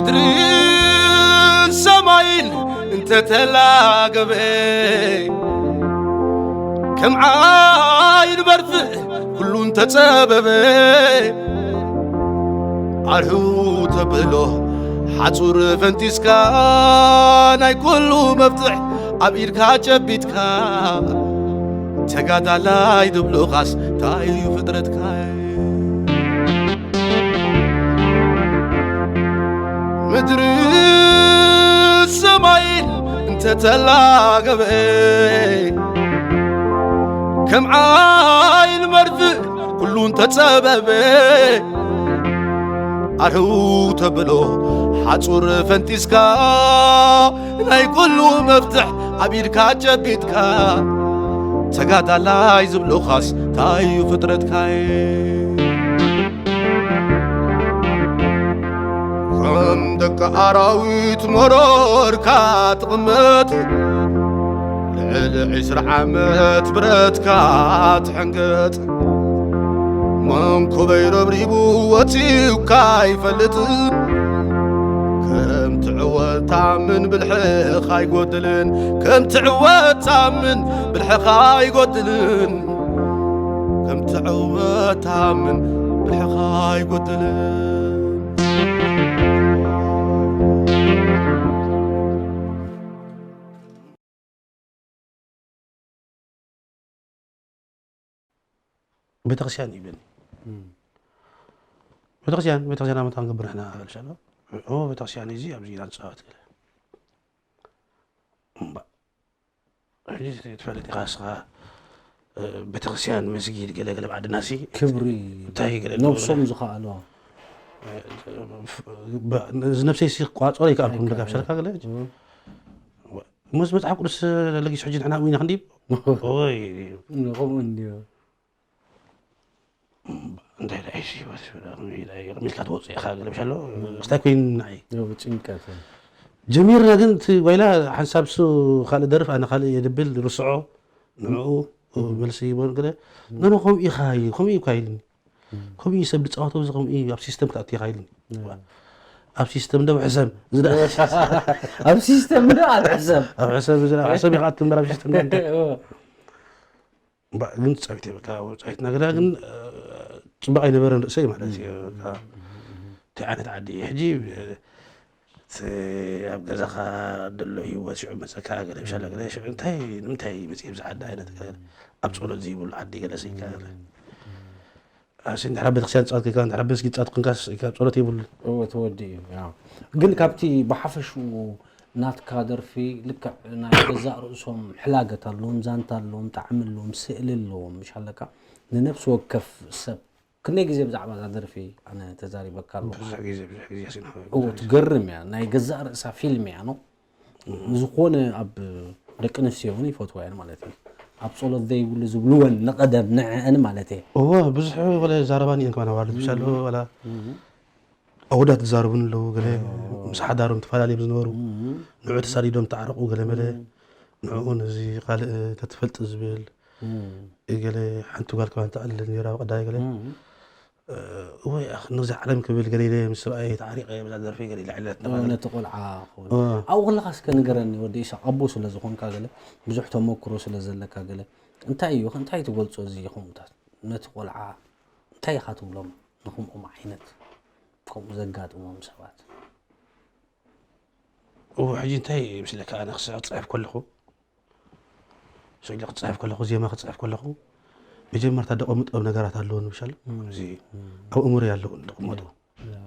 ምድርን ሰማይን እንተተላገበ፣ ከም ዓይን መርፍእ ኩሉ እንተጸበበ፣ ኣርሑ ተብሎ ሓጹር ፈንጢስካ፣ ናይ ኩሉ መፍትሕ ኣብ ኢድካ ጨቢጥካ፣ ተጋዳላይ ዝብሉኻስ እንታይ እዩ ፍጥረትካ? ምድርን ሰማይን እንተተላገበ፣ ከም ዓይን መርፍእ ኩሉ እንተጸበበ፣ ኣርሑ ተብሎ ሓጹር ፈንጢስካ፣ ናይ ኩሉ መፍትሕ ኣብ ኢድካ ጨቢጥካ፣ ተጋዳላይ ዝብሉኻስ እንታይ እዩ ፍጥረትካ? ከም ደቂ ኣራዊት መሮርካ ትቕመጥ፣ ልዕሊ ዕስራ ዓመት ብረትካ ትሕንገጥ። መንኮበይ ረብሪቡ ወጺኡካ ኣይፈልጥን። ከም ትዕወት ታምን ብልሕኻ ኣይጎድልን፣ ከም ትዕወት ታምን ብልሕኻ ኣይጎድልን፣ ከም ትዕወት ታምን ብልሕኻ ኣይጎድልን። ቤተክርስትያን ይብለኒ። ቤተክርስትያን፣ ቤተክርስትያን ኣመት ክንገብር ንሕና እብል ኣሎ። ኦ፣ ቤተክርስትያን እዚ ኣብዚ ኢና ንጻወት ገለ። እምባ። ሕጂ ትፈልጥ ኢኻ እስኻ፣ እ፣ ቤተክርስትያን፣ መስጊድ፣ ገለ ገለ ኣብ ዓድና ሲ ክብሪ እንታይ ገለ ነብሶም ኣለዎ? ዝኸኣሉ። እ፣ ብ-፣ እዚ ነብሰይ ሲ ክቋጸሮ ይከኣልኩ፣ ኣይከኣልን። እንደጋብ ሸርካ ገለ። እም። ምስ መጽሓፍ ቅዱስ ለጊሱ ሕጂ ንሕና እውን ክንዲብ? ኦይ። እም፣ ከምኡ እንድዮ። እንታይ ደኣ እዩ፣ ከመይ ኢልካ ትወጽእ ኢኻ፣ ገለ ምሽ ኣሎ። እም። ክስታይ ኮይኑ ንዓይ። ያው ጭንቀት። ጀሚርና ግን እቲ ጓይላ ሓንሳብ እሱ ካልእ ደርፍ፣ ኣነ ካልእ እየ ድብል፣ ርስዖ፣ ንዕኡ እም። መልሲ ይበሉ ገለ። እም። ኖኖ፣ ከምኡ ኢኻ እዩ፣ ከምኡ እዩ እኳ ኢሉኒ። እም። ከምኡ እዩ ሰብ ዝጻወቶ፣ እዚ ከምኡ እዩ፣ ኣብ ሲስተም ክትኣቱ ኢኻ ኢሉኒ። እም። ኣብ ሲስተም ዶ ኣብ ሕሰም? እዚ ደኣ ኣብ ሲስተም ዶ ኣብ ሕሰም? ኣብ ሕሰም፣ እዚ ደኣ ኣብ ሕሰም ኢኻ ኣቱ እምበር ኣብ ሲስተም ዶ እንታይ? እዎ። እምባ-፣ ግን ጻዊት የብልካ፣ ጻዊት ናገዳ ግን፣ እ፣ ጽቡቕ ኣይነበረን ርእሰይ ማለት እዩ። እም። በቃ፣ እም። እንታይ ዓይነት ዓዲ እዩ? ሕጂ፣ እ፣ እቲ ኣብ ገዛኻ ዘሎ ህይወት ሽዑ መጸካ፣ ገለ ምሻለ ገለ ሽዑ እንታይ፣ ንምንታይ መጽእ ኣብዚ ዓዲ ዓይነት ገለ፣ ኣብ ጸሎት ዘይብሉ ዓዲ ገለ ስኢካ ገለ። እም። ኣሲ እንድሕር ኣብ ቤተክርስትያን ጻት ኮይንካ፣ እንድሕር ኣብ መስጊድ ጻት ኮይንካስ ካብ ጸሎት የብሉን። እወ፣ ተወዲኡ እዩ። ያው ግን ካብቲ ብሓፈሽኡ ናትካ ደርፊ ልክዕ ናይ ገዛእ ርእሶም ሕላገት ኣለዎም፣ ዛንታ ኣለዎም፣ ጣዕሚ ኣለዎም፣ ስእሊ ኣለዎም፣ ምሽ ኣለካ? ንነፍሲ ወከፍ ሰብ ክንደይ ግዜ ብዛዕባ እዛ ደርፊ ኣነ ተዛሪበካ ኣለኹ። ብዙሕ ግዜ፣ ብዙሕ ግዜ ሲና እዎ፣ ትገርም እያ። ናይ ገዛእ ርእሳ ፊልም እያ፣ ኖ? እም። ዝኾነ ኣብ ደቂ ኣንስትዮ እውን ይፈትዋ እየን ማለት እዩ። ኣብ ጸሎት ዘይብሉ ዝብልወን ንቐደም ንዐአን ማለት እየ። እወ፣ ብዙሕ ወለ ዛረባን እየን ከማን ኣዋልድ ብሻሎ እም። ወላ እም። ኣወዳት ዝዛረቡን ኣለዉ፣ ገለ እዎ። ምስ ሓዳሮም ተፈላለዮም ዝነበሩ፣ እም። ንዑ ተሳዲዶም ተዓረቑ፣ ገለ መለ፣ እም። ንዕኡ ነዚ ካልእ ተትፈልጥ ዝብል፣ እም። ገለ ሓንቲ ጓል ከማን ተኣልል ነይራ፣ ብቐዳይ ገለ። እም። እ፣ ወይ ኣኽ፣ ነዚ ዓለም ክብል ገለ ኢለ ምስ ሰብኣየይ ተዓሪቐ፣ በዛ ደርፊ ገለ ኢለ ዕለት እዎ፣ ነባዕለ። ነቲ ቆልዓ ክውን። እዎ። ኣብኡ ከለኻ እስከ ንገረኒ፣ ወዲ ኢሳቕ ኣቦ ስለ ዝኾንካ ገለ፣ ብዙሕ ተመክሮ ስለ ዘለካ ገለ፣ እንታይ እዩ፣ እንታይ ትገልጾ እዚ ከምኡታት? ነቲ ቆልዓ እንታይ ኢኻ ትብሎም ንኸምኦም ዓይነት ከምኡ ዘጋጥሞም ሰባት? እዎ፣ ሕጂ እንታይ ይመስለካ፣ ኣነ ክስ-፣ ክጽሕፍ ከለኹ፣ ስእሊ ክጽሕፍ ከለኹ፣ ዜማ ክጽሕፍ ከለኹ፣ መጀመርታ ደቐምጦም ነገራት ኣለዉ፣ ንምሻል፣ እም። እዚ እም። ኣብ እምሮይ ኣለዉ፣ ደቐመጡ። ያ።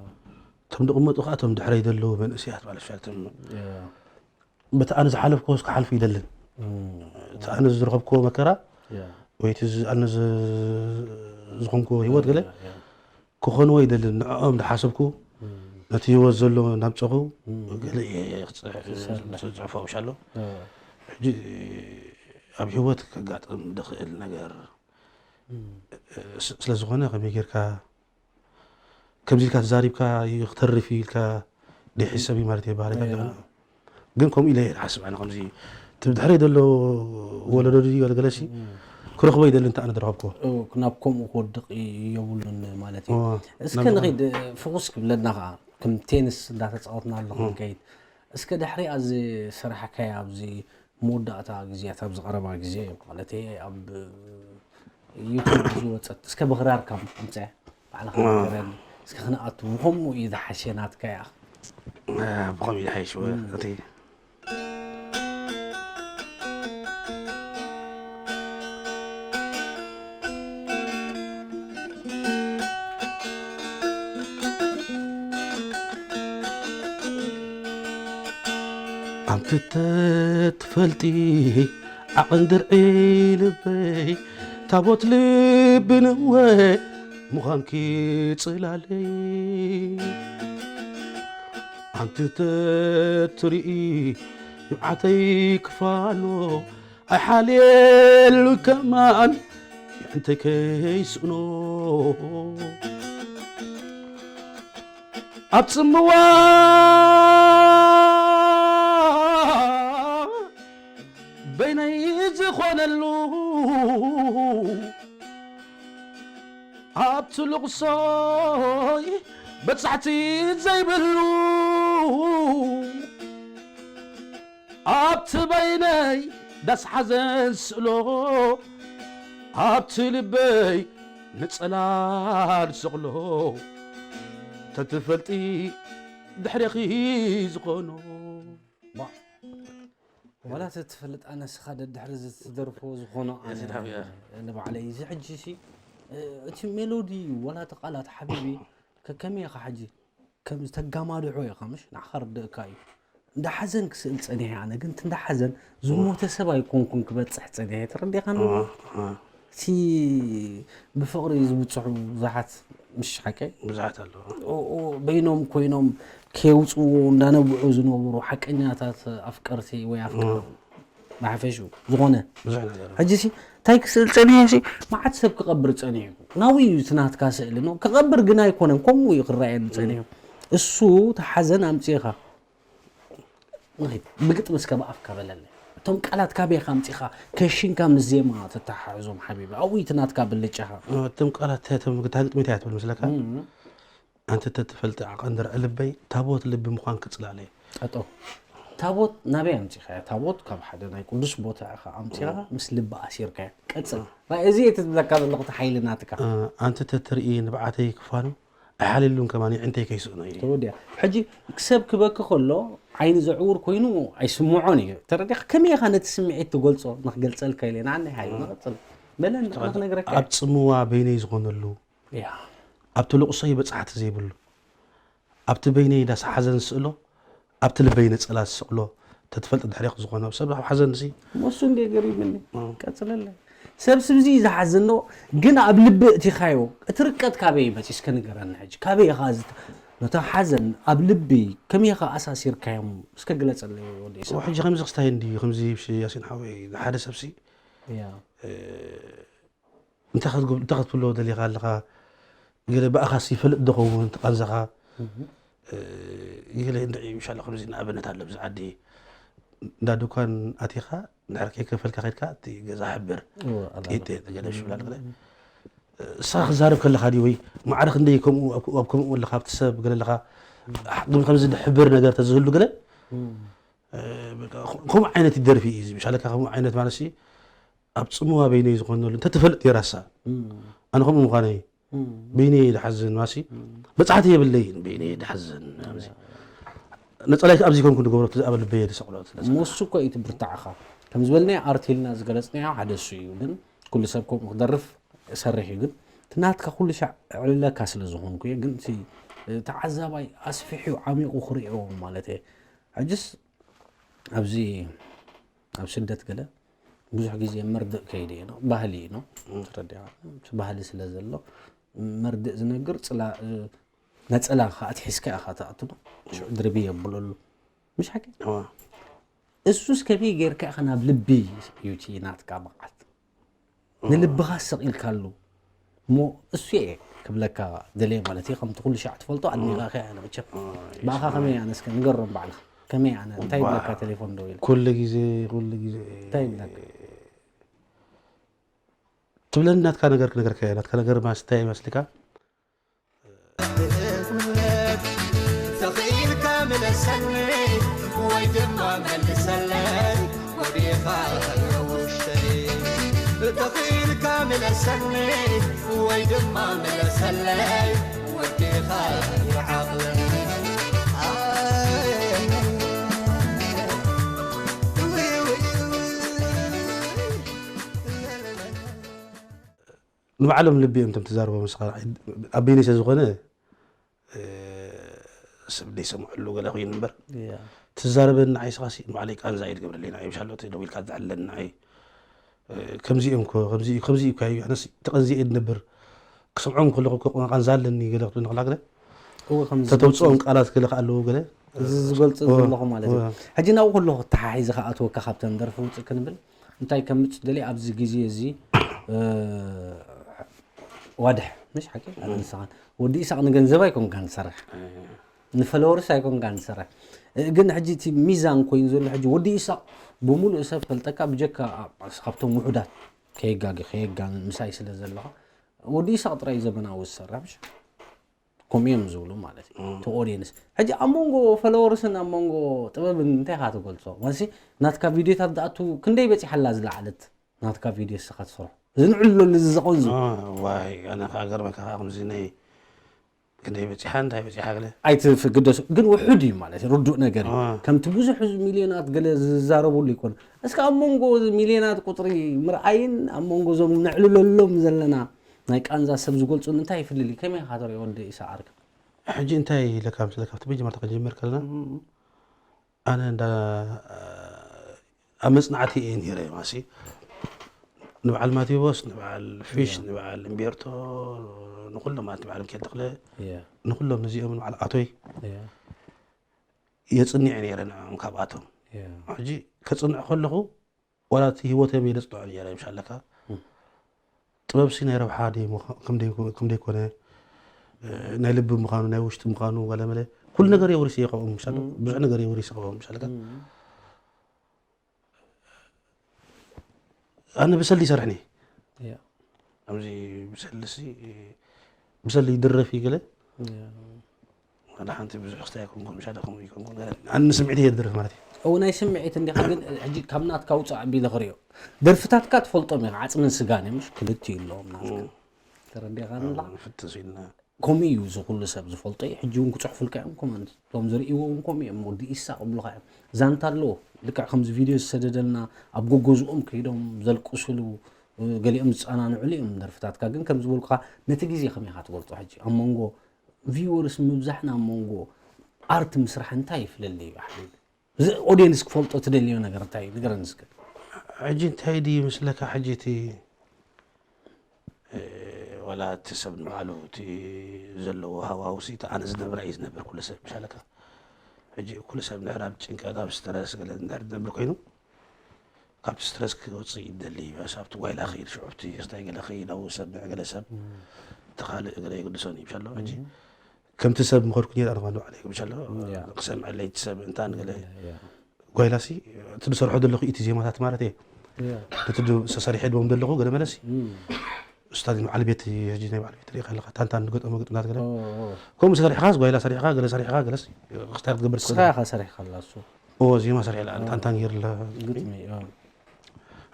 እቶም ደቐመጡ ከኣ፣ እቶም ድሕረይ ዘለዉ መንእሰያት ማለት፣ ምሻል፣ እቶም ያ። በቲ ኣነ ዝሓለፍኩ ክሓልፉ ይደልን። እም። እቲ ኣነ ዝረኸብክዎ መከራ፣ ያ። ወይ እቲ ዝ-፣ ኣነ ዝ-፣ ዝኾንክዎ ህይወት ገለ፣ ያ፣ ያ። ክኾንዎ ይደልን። ንዕኦም ዝሓሰብኩ፣ እም። ነቲ ህይወት ዘሎ እናምጸኹ፣ እም። ገለ እየ ክጽ-፣ ክሰርሕ። ዝጽሕፎ፣ ምሻሎ። እ። ሕጂ ኣብ ህይወት ከጋጥም ዝኽእል ነገር፣ እም። እ፣ ስ-፣ ስለ ዝኾነ፣ ከመይ ጌርካ፣ ከምዚ ኢልካ ተዛሪብካ እዩ ክተርፍ እዩ ኢልካ ደይሕሰብ እዩ ማለት እየ፣ ባህርያታት ያ። ገለ። ግን ከምኡ ኢለ እየ ዝሓስብ ኣነ፣ ከምዚ እቲ ብድሕረይ ዘሎ ወለዶ ድዩ ወለ ገለሲ እም። ክረኽቦ ይደሊ እንተ ኣነ ዝረኸብክዎ። እ፣ ናብ ከምኡ ክወድቕ ይ-፣ የብሉን ማለት እዩ። እዎ፣ እስከ ናብ ንኸይድ፣ ፍኹስ ክብለና ኸዓ፣ ከም ቴንስ እንዳተጻወትና ኣሎ ክንከይድ። እስከ ድሕሪ ኣዚ ስራሕካይ ኣብዚ መወዳእታ ግዜያት ኣብዚ ቀረባ ግዜ ማለት ኣብ ዩቱብ ዝወጸት እስከ ብኽራር ካብ ኣምጽአ ባዕልኻ ንገረኒ። እስከ ክንኣቱ ብኸምኡ እዩ ዝሓሸ ናትካ ይኣ። ብኸም እዩ ዝሓይሽ እቲ ኣንተ ተትፈልጢ ዓቐን ድርዒ ልበይ ታቦት ልቢ ንወ ምዃንኪ ጽላለይ ኣንቲ ተትርኢ ንብዓተይ ክፋኖ ኣይሓልየሉ ከማን ይዕንተይ ከይስእኖ ኣብ ጽምዋ በይነይ ዝኾነሉ ኣብቲ ልቕሶይ በጻሕቲ ዘይብሉ ኣብቲ በይነይ ዳስ ሓዘን ስእሎ ኣብቲ ልበይ ነጸላ ዝሰቕሎ ተትፈልጢ ድሕሬኺ ዝኾኖ ዋላ ተትፈልጥ ኣነስኻ ደድሕሪ እዚ ትደርፎ ዝኾኖ ኣነ ንባዕለይ እዚ ሕጂ ሲ እቲ ሜሎዲ ዋላ እቲ ቃላት ሓቢቢ ከከመይ ኢኻ ሕጂ ከም ዝተጋማድሖ ኢኻ ምሽ ንዓኻ ርድእካ እዩ እንዳ ሓዘን ክስእል ጸኒሐ ኣነ ግን እንዳ ሓዘን ዝሞተ ሰብ ኣይኮንኩን ክበጽሕ ጸኒሐ ተረዲኻ እቲ ብፍቕሪ ዝብፅሑ ብዙሓት ምሽ ሓቀይ ብዙሓት ኣለዉ በይኖም ኮይኖም ከየውፅዎ እንዳነብዑ ዝነብሩ ሓቀኛታት ኣፍቀርቲ ወይ ኣፍቀር ብሓፈሹ ዝኾነ ብዙሕ ነገር ሕጂ ሲ እንታይ ክስእል ፀኒሐ ሲ መዓት ሰብ ክቐብር ፀኒሑ ናብኡ እዩ እቲ ናትካ ስእሊ ነው ክቐብር ግን ኣይኮነን ከምኡ እዩ ክረኣየሉ ፀኒሑ እሱ ተሓዘን ኣምፅእኻ ንኺድ ብግጥሚ እስከ ብኣፍካ በለለይ እቶም ቃላት ካበይ ኢኻ ኣምፂኻ ከሽንካ ምስ ዜማ ተተሓሕዞም ሓቢቢ ኣብኡ እቲ ናትካ ብልጫኻ እቶም ቃላት እቶም ግጥሚ እንታይ ትብል መስለካ ኣንቲ ተትፈልጢ ዓቐን ድርዒ ልበይ ታቦት ልቢ ምዃን ክፅላለየ ጠጦ ታቦት ናበይ ኣምፂኻያ ታቦት ካብ ሓደ ናይ ቅዱስ ቦታ ኢኻ ኣምፂኻ ምስ ልቢ ኣሲርካያ ቀፅል ራይ እዚ እየ ትብለካ ዘለኹ እቲ ሓይሊ ናትካ ኣንቲ ተትርኢ ንብዓተይ ክፋኑ ኣይሓልየሉን ከማን የዒንተይ ከይስእኖ ኢለ። ተወዲኣ። ሕጂ ሰብ ክበኪ ከሎ ዓይኒ ዘዕውር ኮይኑ ኣይስምዖን እዩ። ተረዲኻ ከመይ ኢኻ ነቲ ስምዒት ትገልጾ? ንኽገልጸልካ ኢለ ንዓኒ ሓይሊ ንቐጽል። በለ ንዓና ክነግረካ እየ። ኣብ ጽምዋ በይነይ ዝኾነሉ፣ ያ። ኣብቲ ልቕሶይ በጻሕቲ ዘይብሉ፣ ኣብቲ በይነይ ዳስ ሓዘን ዝስእሎ፣ ኣብቲ ልበይ ነጸላ ዝስቕሎ ተትፈልጥ ድሕሬኽ ዝኾነ ሰብ ኣብ ሓዘን ሲ እሞ እሱ እንድየ ገሪምኒ ቀጽለለይ ሰብ ስብዚ እዩ ዝሓዝን ዶ ግን ኣብ ልቢ እቲኻዮ እቲ ርቀት ካበይ መፂ እስከ ንገረኒ ሕጂ ካበይ ኢኻ ዝተ- ነታ ሓዘን ኣብ ልቢ ከመይ ኢኻ ኣሳሲርካዮም እስከ ግለፀለይ ወዲ ኢሳ ሕጂ ከምዚ ክስታይ እንድዩ ከምዚ ብሽ ያሲን ሓወይ ንሓደ ሰብሲ ያ እንታይ ክትብሎ ደሊኻ ኣለኻ ገለ ብኣኻስ ይፈልጥ ዶ ኸውን እቲ ቃንዛኻ ገለ እንድዒ ምሻሎ ከምዚ ንኣብነት ኣሎ ኣብዚ ዓዲ እንዳ ድኳን ኣቲኻ እንድሕር ከይከፈልካ ከድካ እቲ ገዛ ሕብር ጥይት ገለ ሽብላል ገለ እሳ ክዛረብ ከለኻ ድዩ ወይ ማዕረ ክንደይ ከምኡ ኣብ ከምኡ ኣለኻ ኣብቲ ሰብ ገለ ኣለኻ ግን ከምዚ ድሕብር ነገር ተዝህሉ ገለ ከምኡ ዓይነት ይደርፊ እዩ ምሻለካ ከምኡ ዓይነት ማለት ኣብ ጽምዋ በይነይ ዝኾነሉ እንተትፈልጥ ነይራሳ ኣነ ከምኡ ምዃነይ በይነይ ድሓዝን ማሲ በጻሕቲ የብለይን በይነይ ድሓዝን ነጸላይ ኣብዚ ኮንኩ ድገብሮ ኣብ ልበየ ድሰቕሎ ሞሱ እኮ እዩ ትብርታዕኻ ከም ዝበልናዮ ኣርት ኢልና ዝገለጽናዮ ሓደ እሱ እዩ ግን ኩሉ ሰብ ከምኡ ክደርፍ እሰርሕ እዩ ግን እቲ ናትካ ኩሉ ሻዕ እዕልለካ ስለ ዝኾንኩ እየ ግን ተዓዛባይ ኣስፊሑ ዓሚቑ ክርእዮ ማለት እየ ሕጅስ ኣብዚ ኣብ ስደት ገለ ብዙሕ ግዜ መርድእ ከይደ እየ ባህሊ እዩ ተረዲኻ እቲ ባህሊ ስለ ዘሎ መርድእ ዝነግር ነፀላ ኣትሒዝካ ኢኻ ትኣቱ ሽዑ ድርቢ የብለሉ ምሽ ሓቂ እሱስ ከመይ ጌርካ ኢኻ ናብ ልቢ እዩ እቲ ናትካ ብቕዓት ንልብኻ ሰቒልካሉ እሞ እሱ እየ ክብለካ ደልየ ማለት እዩ ከምቲ ኩሉ ሻዕ ትፈልጦ ኣድኒቐካ እየ መቸም ብኣኻ ከመይ ኣነ እስከ ንገሮም ባዕልኻ ከመይ ኣነ እንታይ ይብለካ ቴሌፎን ደው ኢለ ኩሉ ግዜ ኩሉ ግዜ እንታይ ይብለካ ትብለኒ ናትካ ነገር ክነገርካ እየ ናትካ ነገር ማስታይ መስልካ ሰኒ ወይ ድማ መልሰለይ ወዲኻ ውሽተይ ተኺልካ ምለሰኒ ወይ ድማ ምለሰለይ ወዲኻ ይዓቕለኒ። ንባዕሎም ልቢ እዮም እቶም ትዛረቦም ንስኻ። ኣበይነይ ስለ ዝኾነ ሰብ ዘይሰምዐሉ ገለ ኮይኑ እምበር ትዛረበኒ ንዓይ ስኻሲ ንባዕለይ ቃንዛ እዩ ትገብረለይ ንዓይ ምሻሎ እቲ ደው ኢልካ ትዛዕለኒ ንዓይ ከምዚ እዮም እኮ ከምዚ እዩ ከምዚ እዩ እኮ እዩ ኣነስ ተቐንዚ እየ ዝነብር ክሰምዖም ከለኹ እኮ ቃንዛ ኣለኒ ገለ ክትብለኒ ከላ ገለ እወ ከምዚ ተተውፅኦም ቃላት ገለ ከ ኣለዎ ገለ እዚ ዝገልፁ ዘለኹ ማለት እዩ ሕጂ ናብኡ ከለኹ ተሓሒዘ ከኣትወካ ካብተን ደርፊ ውፅእ ክንብል እንታይ ከምፅእ ደልየ ኣብዚ ግዜ እዚ ዋድሕ ምሽ ሓቂ ኣነስኻን ወዲ ኢሳቕ ንገንዘብ ኣይኮንካን ዝሰርሕ ንፈለወርስ ኣይኮንካን ዝሰርሕ ግን ሕጂ እቲ ሚዛን ኮይኑ ዘሎ ሕጂ ወዲ ኢሳቕ ብምሉእ ሰብ ፈልጠካ ብጀካ ካብቶም ውሑዳት ከየጋጊ ከየጋንን ምሳይ ስለ ዘለኻ ወዲ ኢሳቕ ጥራይ ዘመናዊ ዝሰርሕ ምሽ ከምኡ እዮም ዝብሉ ማለት እዩ እቲ ኦዲየንስ ሕጂ ኣብ መንጎ ፈለወርስን ኣብ መንጎ ጥበብን እንታይ ኢኻ ትገልጾ ማለት ናትካ ቪድዮታት ዝኣቱ ክንደይ በፂሓላ ዝለዓለት ናትካ ቪድዮ ስኻ ትሰርሖ እዚ ንዕለሉ እዚ ዘቐንዙ ዋይ ኣነ ከዓ ገርመካ ከዓ ከምዚ ናይ ክንደይ በፂሓ እንታይ በፂሓ ገለ ኣይትግደሱ ግን ውሑድ እዩ ማለት ርዱእ ነገር እዩ ከምቲ ብዙሕ ህዝቢ ሚልዮናት ገለ ዝዛረብሉ ይኮን እስከ ኣብ መንጎ ሚልዮናት ቁፅሪ ምርኣይን ኣብ መንጎ ዞም ነዕልለሎም ዘለና ናይ ቃንዛ ሰብ ዝገልፁን እንታይ ይፍልል እዩ ከመይ ኢኻ ትሪኦ ወዲ ኢሳቅ ኣርካ ሕጂ እንታይ ኢለካ ምስለ ካብቲ መጀመርታ ክንጀምር ከለና ኣነ እንዳ ኣብ መፅናዕቲ እየ ነይረ ማሲ ንበዓል ማቴዎስ ንበዓል ፊሽ ንበዓል እምቤርቶ ንኩሎም ማለት ንበዓል ሚካኤል ተክለ ንኩሎም ነዚኦም ንበዓል ኣቶይ የፅኒዐ ነይረ ንዕኦም ካብኣቶም ሕጂ ከፅንዕ ከለኹ ዋላ እቲ ህይወተይ የደፅንዖ ነይረ ምሻለካ ጥበብሲ ናይ ረብሓ ከምደይኮነ ናይ ልቢ ምዃኑ ናይ ውሽጢ ምዃኑ ገለመለ ኩሉ ነገር የውሪስ እየ ካብኦም ምሻለ ብዙሕ ነገር የውሪስ ካብኦም ምሻለካ ኣነ ብሰል ይሰርሕኒ ኣብዚ ብሰልሲ ብሰል ይድረፍ ይገለ ሓደ ሓንቲ ብዙሕ ክስታይ ኣይኮንኩን ምሻ ደኹም ይኮንኩን ኣነ ስምዒት እየ ዝድረፍ ማለት እዩ እው ናይ ስምዒት እንዲኻ ግን ሕጂ ካብ ናትካ ውፃእ ኣቢለ ክሪኦ ደርፍታትካ ትፈልጦም ኢኻ ዓፅምን ስጋን እዮም ክልቲኡ ኣለዎም ናትካ ተረዲኻ ንላ ፍትስ ኢልና ከምኡ እዩ እዚ ኩሉ ሰብ ዝፈልጦ እዩ ሕጂ እውን ክፅሕፉልካ እዮም ኮመንት እቶም ዝርእይዎ እውን ከምኡ እዮም ወዲ ኢሳ ክብሉካ እዮም ዛንታ ኣለዎ ልክዕ ከምዚ ቪድዮ ዝሰደደልና ኣብ ጎጎዝኦም ከይዶም ዘልቅስሉ ገሊኦም ዝፀናንዕሉ እዮም ደርፍታትካ ግን ከም ዝበልኩካ ነቲ ግዜ ከመይ ኢካ ትገልፆ ሕጂ ኣብ መንጎ ቪወርስ ምብዛሕን ኣብ መንጎ ኣርት ምስራሕ እንታይ ይፍለለይ እዩ ኣሕመድ እዚ ኦድየንስ ክፈልጦ ትደልዮ ነገር እንታይ እዩ ንገረኒ እስከ ሕጂ እንታይ ድዩ ይመስለካ ሕጂ እቲ ዋላ እቲ ሰብ ንባዕሉ እቲ ዘለዎ ሃዋውሲ እቲ ኣነ ዝነብራ እዩ ዝነብር ኩሉ ሰብ ምሻለካ ሕጂ ኩሉ ሰብ ንሕራብ ጭንቀት ኣብ ስትረስ ገለ እንድሕር ዝነብር ኮይኑ ካብቲ ስትረስ ክወፅእ ይደሊ በስ ኣብቲ ጓይላ ክይድ ሽዑ ኣብቲ ስታይ ገለ ክይድ ኣብኡ ሰብ ንዕገለ ሰብ እቲ ካልእ ገለ የገድሶን እዩ ምሻሎ ሕጂ ከምቲ ሰብ ምኸድኩ ነይረ ኣነ ንባዕለይ ምሻሎ ክሰምዐለይ እቲ ሰብ እንታ ንገለ ጓይላሲ እቲ ዝሰርሖ ዘለኹ እቲ ዜማታት ማለት እየ እቲ ተሰሪሐ ድዎም ዘለኹ ገለ መለሲ ስታዲም በዓል ቤት ሕጂ ናይ በዓል ቤት ሪኢኻ ኣለኻ ታንታን ንገጠሞ ግጥምታት ገለ ከምኡ ሰሪሕኻስ ጓይላ ሰሪሕኻ ገለ ሰሪሕኻ ገለስ ክስታይ ክትገብር ንስኻ ኢኻ ሰሪሕካ ኣላ እሱ እዎ ዜማ ሰሪሕ ኣላ ታንታን ገይርላ ግጥሚ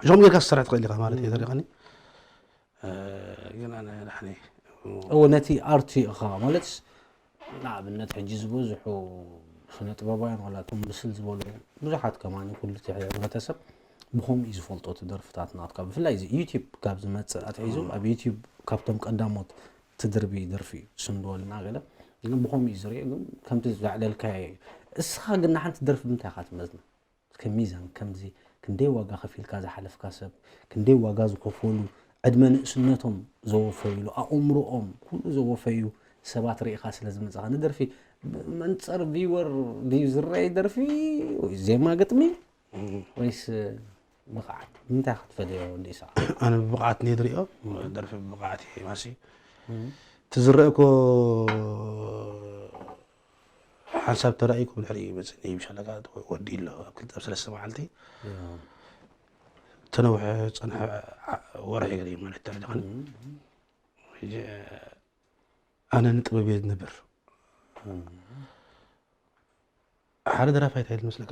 ሕዞም ጌርካ ክሰርሕ ትኽእል ኢኻ ማለት እየ ተሪኻኒ ግን ኣነ ዳሕኒ እዎ ነቲ ኣርቲ ኢኻ ማለትስ ንኣብነት ሕጂ ዝበዝሑ ስነ ጥበባውያን ዋላ እቶም ብስል ዝበሉ ብዙሓት ከማን ኩሉ እቲ ሕብረተሰብ ብኸምኡ እዩ ዝፈልጦ እቲ ደርፍታት ናትካ ብፍላይ እዚ ዩቲብ ካብ ዝመፅእ ኣትሒዙ ኣብ ዩቲብ ካብቶም ቀዳሞት ትድርቢ ደርፊ እዩ ስንድወልና ገለ ግን ብኸምኡ እዩ ዝሪኦ ግን ከምቲ ዘዕለልካዮ እዩ እስኻ ግን ንሓንቲ ደርፊ ብምንታይ ኢኻ ትመዝና ከም ሚዛን ከምዚ ክንደይ ዋጋ ከፊልካ ዝሓለፍካ ሰብ ክንደይ ዋጋ ዝኸፈሉ ዕድመ ንእስነቶም ዘወፈይሉ ኣእምሮኦም ኩሉ ዘወፈዩ ሰባት ርኢኻ ስለ ዝመፅኻ ንደርፊ መንፀር ቪወር ድዩ ዝረኣይ ደርፊ ወይ ዜማ ግጥሚ ወይስ ብቕዓት እንታይ ክትፈልዮ ወዲ ኢሳቅ ኣነ ብብቕዓት እየ ዝሪኦ ደርፊ ብብቕዓት እየ ማሲ እቲ ዝረአ እኮ ሓንሳብ ተራእይኩም ድሕሪ ይመፅእ ይብሻለካ ወዲ ኣሎ ኣብ ክልተ ኣብ ሰለስተ መዓልቲ ተነውሐ ፀንሐ ወርሒ ገለ ማለት ተረድኻኒ ሕጂ ኣነ ንጥበብ እየ ዝነብር ሓደ ደራፋይ እንታይ ይመስለካ?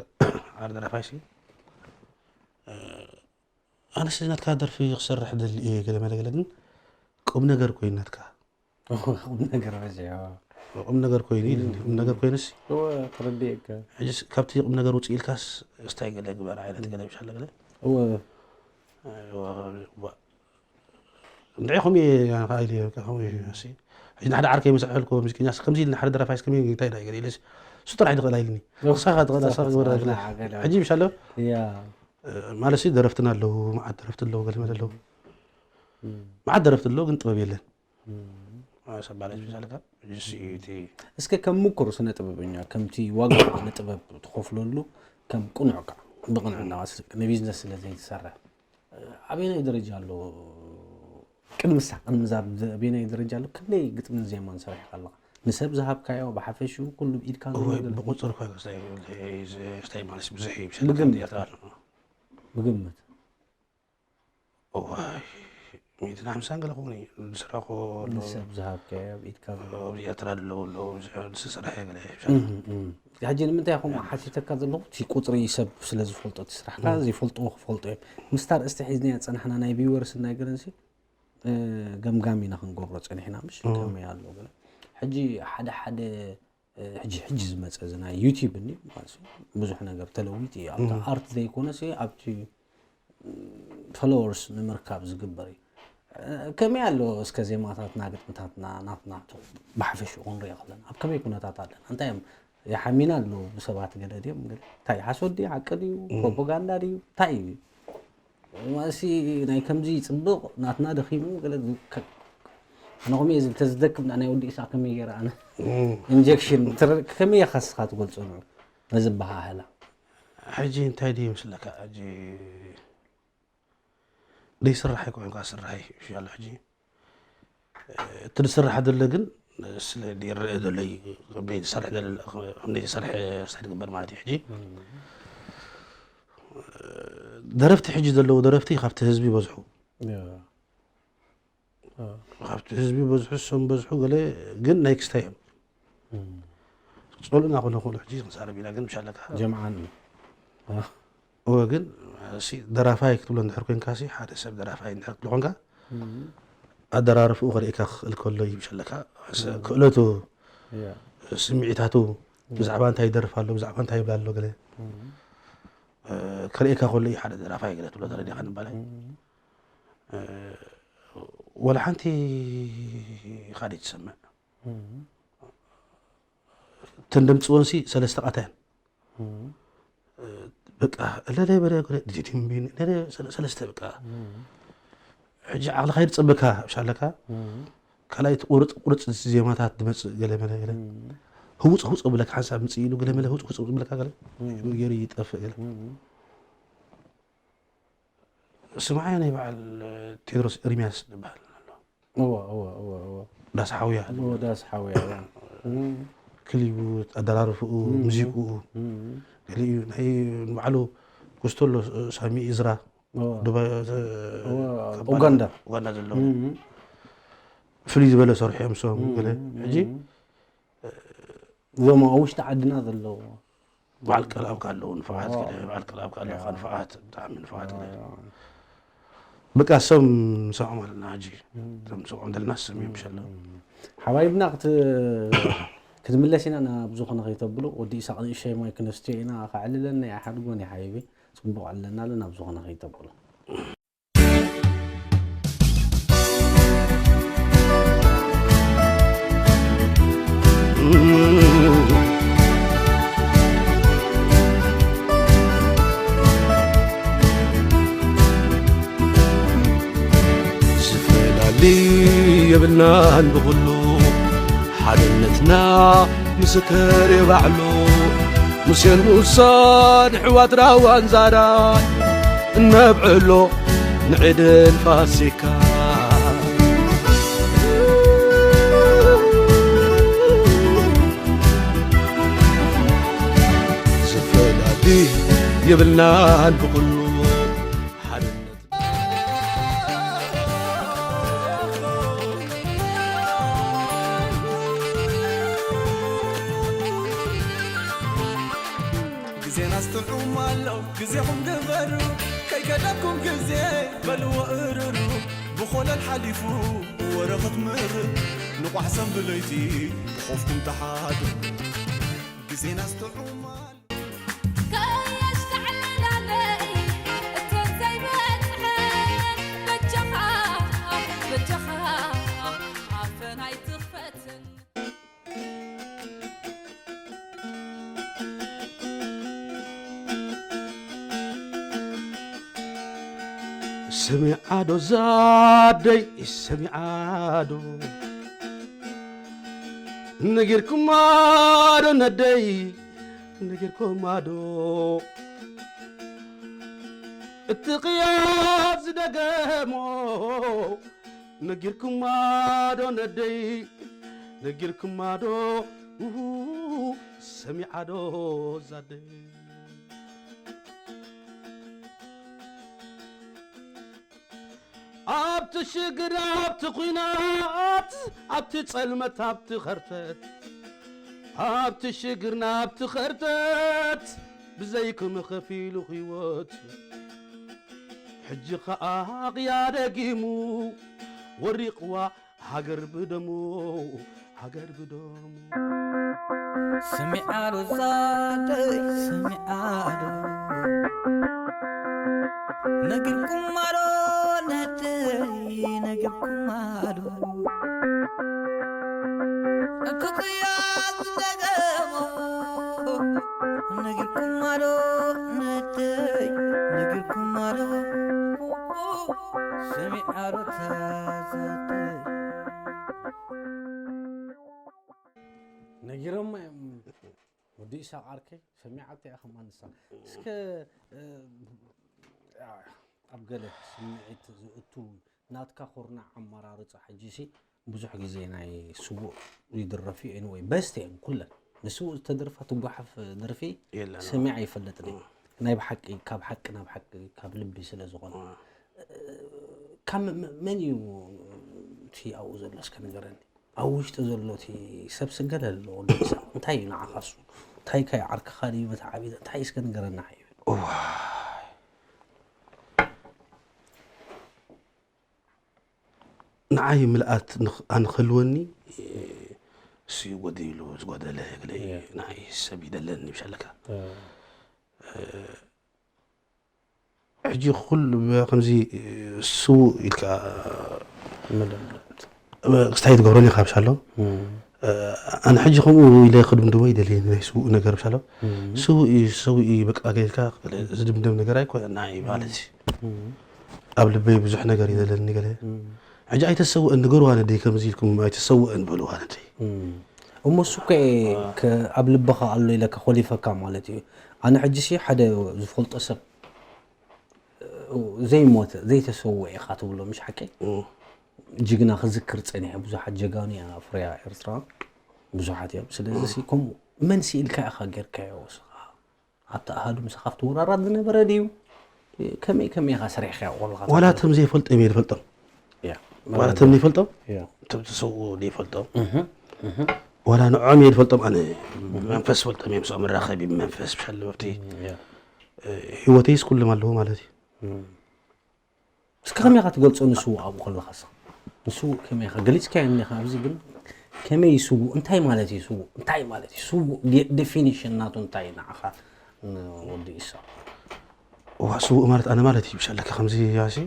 ሓደ ደራፋይ ሲ ኣነስ ናትካ ደርፊ ክሰርሕ ደሊ እየ ገለ መለ ገለ ግን ቁም ነገር ኮይኑ ናትካ ቁም ነገር በዚሑ ቁም ነገር ኮይኑ ኢልኒ ቁም ነገር ኮይኑስ እወ ተረዲእካ ሕጅስ ካብቲ ቁም ነገር ውፅእ ኢልካስ እስታይ ገለ ግበር ዓይነት ገለ ይሻለ ገለ እወ እንድዒ ከምኡ እየ ኣነ ከዓ ኢለ እየ በቃ ከምኡ እዩ እሲ ሕጂ ንሓደ ዓርከይ ምስ ኣዕልኮ ሙዚቀኛ ሲ ከምዚ ኢልና ሓደ ደራፋይስ ከመይ እንታይ ዳ ገለ ኢለስ እሱ ጥራሕ ድኽእል ኣይልኒ ንስኻ ትኽእል ንስኻ ግበር ኣይልኒ ሕጂ ምሻሎ ያ ማለት ሲ ደረፍትና ኣለዉ መዓት ደረፍቲ ኣለዉ ገለ መለ ኣለዉ መዓት ደረፍቲ ኣለዉ ግን ጥበብ የለን ሰባለ ስፔሻል ካብ ሕጂ ሲ እቲ እስከ ከም ምኩር ስነ ጥበበኛ ከምቲ ዋጋ ስነ ጥበብ ትኸፍለሉ ከም ቅኑዕ ከዓ ብቅንዕና ንቢዝነስ ስለ ዘይትሰርሕ ኣበየናይ ደረጃ ኣሎ ቅድሚ ሳ ቅድሚ ዛ ኣበየናይ ደረጃ ኣሎ ክንደይ ግጥምን ዜማን ሰሪሕካ ኣለካ ንሰብ ዝሃብካዮ ብሓፈሽኡ ኩሉ ብኢድካ ዘሎ እወ ነገር ብቁፅር እኳ ስታይ ማለት ብዙሕ እዩ ብግምት። ብግምት እዋይ ሚእትን ሓምሳን ገለ ክኸውን እዩ ዝስረኾ ኣሎ ንሰብ ዝሃብካዮ ብኢድካ ዘሎ ኣብዚ ኤርትራ ኣለዉ ኣለዉ ዝሰርሐ ገለ ሕጂ ንምንታይ ከምኡ ሓቲተካ ዘለኹ እቲ ቁፅሪ ሰብ ስለ ዝፈልጦ እቲ ስራሕካ ዘይፈልጥዎ ክፈልጦ እዮም ምስታ ርእስቲ ሒዝናዮ ዝፀናሕና ናይ ቪወርስ ናይ ገለንሲ ገምጋም ኢና ክንገብሮ ፀኒሕና ምሽ ከመይ ኣሎ ገለ ሕጂ ሓደ ሓደ ሕጂ ሕጂ ዝመፀ እዚ ናይ ዩቲብ እኒ ማለት እዩ ብዙሕ ነገር ተለዊጡ እዩ ኣብቲ ኣርት ዘይኮነስ ኣብቲ ፎሎወርስ ንምርካብ ዝግበር እዩ ከመይ ኣሎ እስከ ዜማታትና ግጥምታትና ናትና ብሓፈሽኡ ክንሪኦ ከለና ኣብ ከመይ ኩነታት ኣለና እንታይ እዮም የሓሚና ኣለዉ ብሰባት ገለ ድዮም ገለ እንታይ ሓሶት ድዩ ሓቂ ድዩ ፕሮፓጋንዳ ድዩ እንታይ እዩ ማእሲ ናይ ከምዚ ፅብቕ ናትና ደኺሙ ገለ ኣነ ከምኡ እየ ዝብል ተዝደክም ናይ ወዲ ኢሳ ከመይ ገይረ ኣነ ኢንጀክሽን ከመይ ኢኻ ስኻ ትገልፆ ንዑ ነዚ በሃህላ ሕጂ እንታይ ድዩ ይመስለካ ሕጂ ደይስራሕ ኣይኮንካ ስራሕ ይሻሎ ሕጂ እቲ ዝስራሕ ዘሎ ግን ስለ ይረአ ዘሎ እዩ ከመይ ዝሰርሕ ዘሎ ከመይ ዝሰርሕ ስራሕ ዝግበር ማለት እዩ ሕጂ ደረፍቲ ሕጂ ዘለዉ ደረፍቲ ካብቲ ህዝቢ ይበዝሑ ካብቲ ህዝቢ ይበዝሑ እሶም ይበዝሑ ገለ ግን ናይ ክስታይ እዮም ፀልኡና ክኾነ ክእሉ ሕጂ ክንሳረብ ኢና ግን ምሻለካ ጀምዓን እዩ እወ ግን ደራፋይ ክትብሎ እንድሕር ኮንካ ሓደ ሰብ ደራፋይ እንድሕር ክትብሎ ኮንካ ኣደራርፍኡ ከርእየካ ክኽእል ከሎ እዩ ምሻለካ ክእለቱ ስምዒታቱ ብዛዕባ እንታይ ይደርፍ ኣሎ ብዛዕባ እንታይ ይብል ኣሎ ገለ ከርእየካ ከሎ እዩ ሓደ ደራፋይ ገለ ትብሎ ተረዲኻ ንባላይ ወላ ሓንቲ ኢኻ ደይ ትሰምዕ እተን ደምፅወንሲ ሰለስተ ቃተን በቃ እለለ በለ ዲዲምቢን ሰለስተ በቃ ሕጂ ዓቕልኻ ይድፀበካ ብሻለካ ካልኣይ ቁርፅ ቁርፅ ዜማታት ድመፅእ ገለ መለ ገለ ህውፅ ህውፅ ብለካ ሓንሳብ ምፅእ ኢሉ ገለ መለ ህውፅ ህውፅ ብለካ ገለ ገይሩ ይጠፍእ ገለ ስምዓዮ ናይ በዓል ቴድሮስ ኤርሚያስ ዝበሃል ኣሎ እወ እወ እወ እወ ዳስ ሓውያ እወ ዳስ ሓውያ እወ። እም፣ ክሊቡ ኣደራርፍኡ እም፣ ሙዚቅኡ እም፣ ገሊኡ ናይ ባዕሉ ክስቶ ኣሎ ሳሚ እዝራ እወ ዱባይ እወ ካብ ኡጋንዳ ኡጋንዳ ዘሎ እም፣ ፍልይ ዝበለ ሰርሑ እዮም ሰም እም፣ ገለ እም፣ ሕጂ እም። እዞም ኣብ ውሽጢ ዓድና ዘለዉ በዓል ቀልኣብካ ኣለዉ ንፍዓት ገለ በዓል ቀልኣብካ ኣለካ ንፍዓት ብጣዕሚ ንፍዓት ገለ በቃ ሰም ንሰምዖም ኣለና ሕጂ እቶም ንሰምዖም ዘለና ስም እዮም ሸለ ሓባይብና ክት- ክትምለስ ኢና ናብ ዝኾነ ከይተብሉ ወዲ ኢሳቅ ንእሸይ ማይ ክነስትዮ ኢና ከዕልለና ይሓድጎን ይሓይቢ ጽቡቅ ኣለና ኣሎ ናብ ዝኾነ ከይተብሉ ዝፈላሊ የብልናን ብኹሉ ሓድነትና ምስክር የባዕሉ ሙሴን ሙሳን ኣሕዋት ራዋን ዛራን እነብዕሎ ንዒድን ፋሲካ ዝፈላሊ የብልናን ብኹሉ ሓድነት ጥዑም ኣሎ ግዜኹም ግበሩ፣ ከይከደኩም ግዜ በልዎ እርሩ። ብኾለል ሓሊፉ ወረ ክትምር፣ ንቋሕ ሰም ብለይቲ ብኾፍኩም ተሓድሩ። ግዜናስ ጥዑም ኣሎ። ከየሽካዕልላለይ እተን ዘይበጽሐን፣ በጃኻ፣ በጃኻ ኣፈን ኣይትኽፈትን። ሰሚዓዶ ዛደይ ሰሚዓዶ፣ ነጊርኩማዶ ነደይ ነጊርኩማዶ፣ እቲ ቅያት ዝደገሞ ነጊርኩማዶ ነደይ ነጊርኩማዶ፣ ኡሁ፣ ሰሚዓዶ ዛደይ። ኣብቲ ሽግር ኣብቲ ኲናት ኣብቲ ጸልመት ኣብቲ ኸርተት፣ ኣብቲ ሽግር ናብቲ ኸርተት፣ ብዘይክም ኸፊሉ ህይወት፣ ሕጂ ኸኣ ቅያ ደጊሙ ወሪቕዋ ሃገር ብደሙ፣ ሃገር ብደሙ። ሰሚዓዶ ዛደይ ሰሚዓዶ፣ ነጊርኩማዶ ነደይ ነጊርኩማዶ፣ እቲ ቅያ ዝደገሞ ነጊርኩማዶ ነደይ ነጊርኩማዶ፣ ሰሚዓዶ ዛደይ። ነጊሮማ እዮም። ወዲ ኢሳቕ ዓርከይ፣ ሰሚዓቶ እያ ከማን ንሳ። እስከ፣ እ፣ ኣብ ገለ ስምዒት ዝእቱ ናትካ ኩርናዕ ኣመራርጻ፣ ሕጂሲ ብዙሕ ግዜ ናይ ስዉእ ይድረፍ እዩ። Anyway፣ best እየን ኩለን። ንስዉእ ዝተደርፋ ትጓሓፍ ደርፊ የለን። ሰሚዐ ኣይፈልጥን እየ። ናይ ብሓቂ፣ ካብ ሓቂ ናብ ሓቂ፣ ካብ ልቢ ስለ ዝኾነ። እ። ካብ መ-፣ መ-፣ መን እዩ እቲ ኣብኡ ዘሎ እስከ ንገረኒ? ኣብ ውሽጢ ዘሎ እቲ ሰብ ስገለ ኣሎ ወዲ ኢሳቕ። እንታይ እዩ ንዓኻ እሱ? እንታይ ከ ዓርክኻ ድዩ መተዓቢት? እንታይ እስከ ንገረና ሓይብል። እዋይ። ንዓይ ምልኣት ንኽ-፣ ኣንክህልወኒ፣ እሱ እዩ ጎዲሉ፣ ዝጎደለ ገለ እዩ። እየ። ንዓይ ሰብ ይደለኒ ብሻለካ። እ። እ፣ ሕጂ ኩሉ ብ-፣ ከምዚ፣ እ፣ ስዉእ ኢልካ መደምደምቲ። እ፣ ክስታይ ትገብረኒ ኢኻ ብሻሎ። እም። እ፣ ኣነ ሕጂ ከምኡ ኢለ ክድምድሞ ይደልየኒ ናይ ስዉእ ነገር ብሻሎ። እም። ስዉእ እዩ፣ ሰው እዩ በቃ ጌርካ ዝድምደም ነገር ኣይኮነን ንዓይ ማለት እዩ። እም። ኣብ ልበይ ብዙሕ ነገር እዩ ዘለኒ ገለ። እም። ሕጂ ኣይተሰውእን ንገርዋ ነደይ ከምዚ ኢልኩም ኣይተሰውእን በልዋ ነደይ። እም። እሞ እሱ እኮ ከ-፣ ኣብ ልብኻ ኣሎ ኢለካ ኮሊፈካ ማለት እዩ። ኣነ ሕጂ ሲ ሓደ ዝፈልጦ ሰብ ዘይሞተ፣ ዘይተሰወአ ኢኻ ትብሎ፣ ምሽ ሓቀይ? እም። ጅግና ክዝክር ጸኒሐ፣ ብዙሓት ጀጋኑ እያ ኣፍርያ ኤርትራ፣ ብዙሓት እዮም። ስለዚ ሲ፣ ከምኡ መን ስኢልካ ኢኻ ጌርካዮ እስኻ? ኣብቲ ኣሃዱ ምሳኻ ትወራራድ ዝነበረ ድዩ? ከመይ፣ ከመይ ኢኻ ሰሪሕካዮ ቆልኻ? ዋላ እቶም ዘይፈልጦም እየ ዝፈልጦም። ያ። ዋላ እቶም ዘይፈልጦም፣ ያ። እቶም ዝሰውኡ ዘይፈልጦም። እህ፣ እህ። ዋላ ንዖም እየ ዝፈልጦም ኣነ። እህ። ብመንፈስ ዝፈልጦም እየ፣ ምስኦም መራኸቢ ብመንፈስ፣ ብሻለወርቲ። እህ፣ ያ። እ፣ ህይወተይስ ኩሎም ኣለዉ ማለት እዩ። እም። እስከ ከመይ ኢኻ ትገልጾ ንስዉእ ኣብኡ ከለኻስ? ንስዉእ ከመይ ኢኻ ገሊጽካዮ እኒኻ ኣብዚ፣ ግን ከመይ እዩ ስዉእ? እንታይ ማለት እዩ ስዉእ? እንታይ ማለት እዩ ስዉእ? ዴ-፣ ዴፊኒሽን ናቱ እንታይ እዩ ንዓኻ ንወዲ ኢሳቕ? እዋ፣ ስዉእ ማለት ኣነ ማለት እዩ ብሻለካ ከምዚ ያሲ፣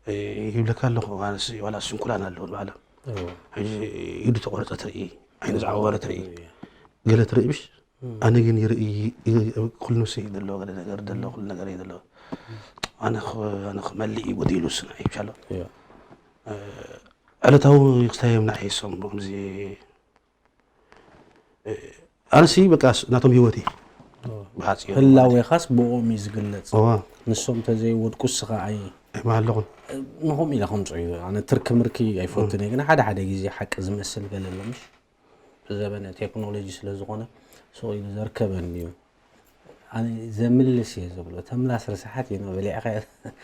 እ፣ ይብለካ ኣለኹ፣ ኣነስ ዋላ ስንኩላን ኣለዉ ንባዕሎም። እዎ። ሕጂ ኢዱ ተቆረጸ ትርኢ፣ ዓይኑ ዝዓወረ ትርኢ፣ እዎ። ገለ ትርኢ ምሽ? እም። ኣነ ግን ይርኢ፣ ይ-፣ ይ-፣ ኩሉ ነብሰይ እዩ ዘሎ፣ ገለ ነገር ዘሎ፣ እም። ኩሉ ነገር እዩ ዘሎ። ኣነ ኽ-፣ ኣነ ክመልእ እዩ ጎዲሉ ስና ይብሻሎ። እዮ። እ፣ ዕለታዊ ክስታይ እዮም ንዓይ እሶም፣ ከምዚ፣ እ፣ ኣነሲ በቃ ስ-፣ ናቶም ህይወት እዩ። እዎ። ብሓጺሩ ማለት እዩ። ህላዌኻስ ብኦም እዩ ዝግለጽ። እዋ። ንሶም ተዘይወድቁ እስኻ ኣይ-፣ ኣይመሃለኹን። እ፣ ንኸምኡ ኢለ ከምጽኦ እዩ። ኣነ ትርኪ ምርኪ ኣይፈቱን እየ፣ እም። ግን ሓደ ሓደ ግዜ ሓቂ ዝመስል ገለ ኣሎ፣ ምሽ? ብዘበነ ቴክኖሎጂ ስለ ዝኾነ፣ ስቕ ኢሉ ዘርከበኒ እዩ። ኣነ ዘምልስ እየ ዝብሎ። ተምላስ ርሳሓት እዩ፣ በሊዕኻ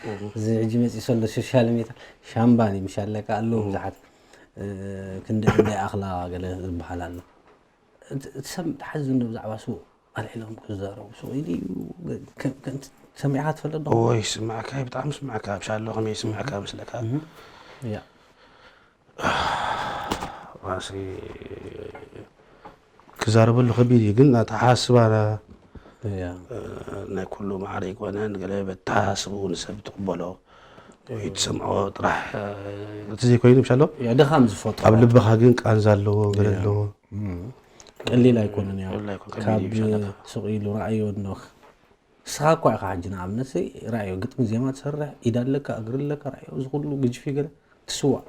እህ። እዚ ሕጂ መጺኡ ዘሎ ሶሻል ሜድያ፣ ሻምባን እዩ፣ ምሽ ኣለካ ኣለዉ እህ። ብዙሓት፣ እ፣ ክንደይ እንደ ኣኽላ ገለ ዝበሃል ኣሎ። እቲ፣ እቲ ሰብ ተሓዝን ዶ ብዛዕባ ስዉእ? ኣልዒሎም ክዛረቡ ስቕ ኢሉ እዩ። ከ- ከ- ሰሚዕካ ትፈልጥ ዶ? እወ ይስምዓካ፣ ብጣዕሚ ይስምዓካ። ብሻሎ ከመይ ይስምዓካ መስለካ? እህ፣ ያ። ዋሲ ክዛረበሉ ከቢድ እዩ፣ ግን ኣተሓስባ ያ። ናይ ኩሉ ማዕረ ኣይኮነን። ገለ በተሓስቡ ንሰብ ትቕበሎ ወይ ትሰምዖ ጥራሕ እቲ ዘይኮይኑ ብሻሎ ያ፣ ድኻም ዝፈጥሮ። ኣብ ልብኻ ግን ቃንዛ ኣለዎ፣ ገለ ኣለዎ። እም። ቀሊል ኣይኮነን። ያ። ቀሊል ኣይኮነን፣ ካብ ከቢድ እዩ ብሻሎ። ስቕ ኢሉ ራእዮ እንዶ ንስኻ እኳ ኢኻ ሕጂ ንኣብነት ሲ ራእዮ ግጥሚ ዜማ ትሰርሕ፣ ኢድ ኣለካ፣ እግሪ ኣለካ፣ ራእዮ እዚ ኩሉ ግጅፊ ገለ ትስዋእ።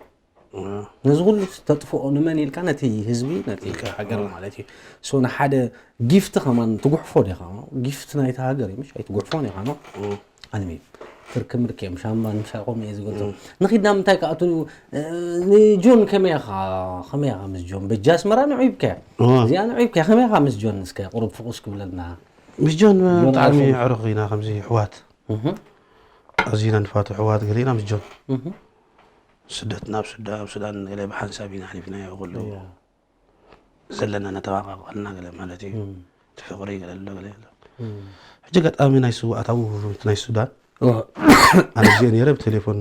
እም። ነዚ ኩሉ ተጥፍኦ ንመን ኢልካ? ነቲ ህዝቢ፣ ነቲ ኢልካ፣ ሃገር እም። ማለት እዩ። ሶ ንሓደ ጊፍት ከማን ትጉሕፎ ዲኻ? ጊፍት ናይቲ ሃገር እዩ፣ ምሽ ኣይትጉሕፎን ኢኻ ነው? እም። ኣንሚ ትርክም ርክም ሻምባን ምሻ ከምኡ እየ ዝገልጾ። ንኺድና ምንታይ ከኣቱ፣ እ፣ ንጆን ከመይ ኢኻ? ከመይ ኢኻ ምስ ጆን? በጃ ኣስመራ ንዑ ይብከ። እዋ። እዚኣ ንዑ ይብከ። ከመይ ኢኻ ምስ ጆን? እስከ ቁሩብ ፍቑስ ክብለልና። ምስ ጆን ጆን ብጣዕሚ ኣይፎን። ዕሩኽ ኢና፣ ከምዚ ኣሕዋት እህ፣ ኣዚና ንፋቱ ኣሕዋት ገለ ኢና ምስ ጆን። እህ። ስደት ናብ ሱዳ-፣ ኣብ ሱዳን ገለ ብሓንሳብ ኢና ሓሊፍናዮ ኩሉ። ያ። ዘለና ነተባቃቀልና ገለ ማለት እዩ። እም። እቲ ፍቕሪ ገለ ኣሎ ገለ ኣሎ። እም። ሕጂ ኣጋጣሚ ናይ ስውኣት ኣብኡ እቲ ናይ ሱዳን እዋ። ኣነ ግዜ ነይረ ብቴሌፎን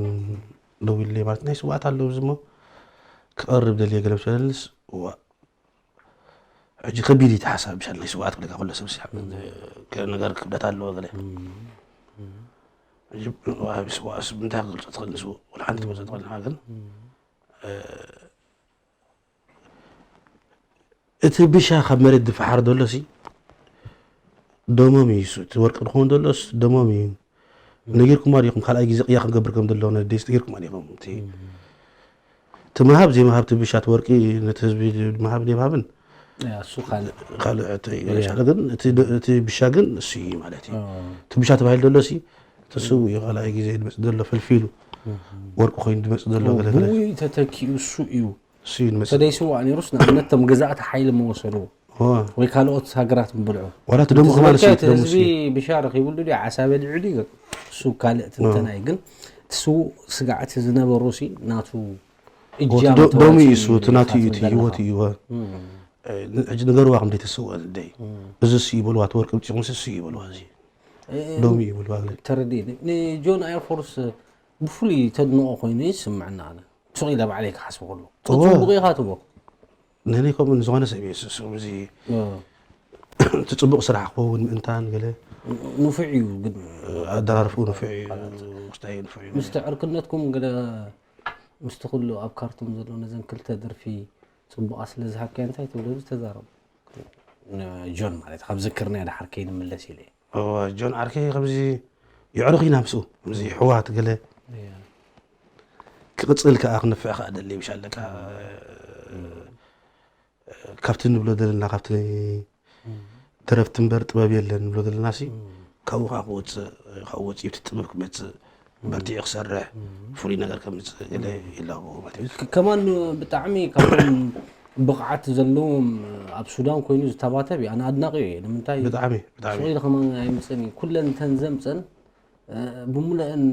ደዊለይ ማለት ናይ ስውኣት ኣሎ እዚ እሞ ክቐርብ ደልየ ገለ ምስ በለንስ እዋ ሕጂ ከቢድ እዩ እቲ ሓሳብ ብሻል ናይ ስውኣት ክብለካ ከሎ ሰብ ሲ- ገለ ነገር ክብደት ኣለዎ ገለ ሕጂ ዋሃቢ ስውኣስ እንታይ ክገልጾ ትኽእል ንስው ወላ ሓንቲ ትገልጾ ትኽእል ንኻ ግን እቲ ብሻ ካብ መሬት ዝፈሓር ዘሎ ሲ ደሞም እዩ እሱ። እቲ ወርቂ ክኸውን ዘሎስ ደሞም እዩ። ነጊርኩማ ዲኹም ካልኣይ ግዜ ቅያ ክንገብር ከም ዘለዎ ነደይስ ነጊርኩማ ዲኹም? እቲ እቲ ምሃብ ዘይምሃብ እቲ ብሻ እቲ ወርቂ ነቲ ህዝቢ ምሃብ ዘይምሃብን ያ፣ እሱ ካልእ። ካልእ ሕቶ እዩ። ገለ ሻለ ግን እቲ ድ- እቲ ብሻ ግን እሱ እዩ ማለት እዩ። እቲ ብሻ ተባሂሉ ዘሎ ሲ እቲ ስው እዩ። ካልኣይ ግዜ ዝመጽእ ዘሎ ፈልፊሉ ወርቂ ኮይኑ ዝመጽእ ዘሎ ገለ ገለ ብኡ ተተኪኡ እሱ እዩ። እሱ እዩ ዝመጽእ። ተደይስዋ ነይሩስ ንኣብነት ቶም ገዛእቲ ሓይሊ መወሰድዎ እዋ። ወይ ካልኦት ሃገራት ምብልዑ ዋላ እቲ ደሞ ከማን እሱ ዝበልካዮ እዩ፣ እቲ ደሞ እሱ ህዝቢ እዩ። ብሻ ረኺቡሉ ድዩ ዓሳ በሊዑ ድዩ? እሱ ካልእ ትንተና እዩ። ግን እቲ ስውእ ስጋዕቲ ዝነበሮ ሲ ናቱ እቲ ዶ- ደሙ እዩ እሱ፣ እቲ ናቱ እዩ፣ እቲ ህይወት እዩ። እዋ። እ፣ ን- ሕጂ ንገርዋ ከም ዘይተስውአ ደይ። እዚ እሱ ይበልዋ፣ እቲ ወርቂ ብፂቑምሲ እሱ ይበልዋ፣ እዚ ደሙ እዩ ይበልዋ። ገለ ተረዲ ንጆን ኣየርፎርስ ብፍሉይ ተድንቆ ኮይኑ ይስምዐና። ኣነ ሱቕ ኢለ ባዕለይ ክሓስብ ከሎ ጽቡቕ ኢኻ ትብሎ። ንህነይ ከምኡ ንዝኾነ ሰብ እዩ እሱ፣ እዚ እቲ ጽቡቕ ስራሕ ክኸውን ምእንታን ገለ ንፉዕ እዩ ግን ኣደራርፍኡ ንፉዕ እዩ፣ ክስታይ ንፉዕ እዩ። ምስቲ ዕርክነትኩም ገለ ምስቲ ኩሉ ኣብ ካርቱም ዘሎ ነዘን ክልተ ደርፊ ጽቡቓ ስለ ዝሃብካዮ እንታይ ትብሎ ተዛረቡ። ንጆን ማለት ካብ ዝክርና ድሓር ከይንምለስ ኢለ እየ። እወ፣ ጆን ዓርከይ ከምዚ የዕሩኽ ኢና ምስኡ፣ ከምዚ ሕዋት ገለ ክቕጽል ከኣ ክነፍዕ ከኣ ደሊ ምሽ ኣለካ። ካብቲ ንብሎ ዘለና፣ ካብቲ ደረፍቲ እምበር ጥበብ የለን ንብሎ ዘለና ሲ ካብኡ ከዓ ክወፅእ፣ ካብኡ ወፂኡ እቲ ጥበብ ክመፅእ በርቲዑ ክሰርሕ ፍሉይ ነገር ከምፅእ ገለ ይላቦ ማለት እዩ። ከማን ብጣዕሚ ካብቶም ብቕዓት ዘለዎም ኣብ ሱዳን ኮይኑ ዝተባተብ እዩ። ኣነ ኣድናቂ እየ። ንምንታይ ብጣዕሚ ብጣዕሚ ስቕ ኢሉ ከማን ኣይምፅእን እዩ። ኩለን እተን ዘምፀን ብሙሉአን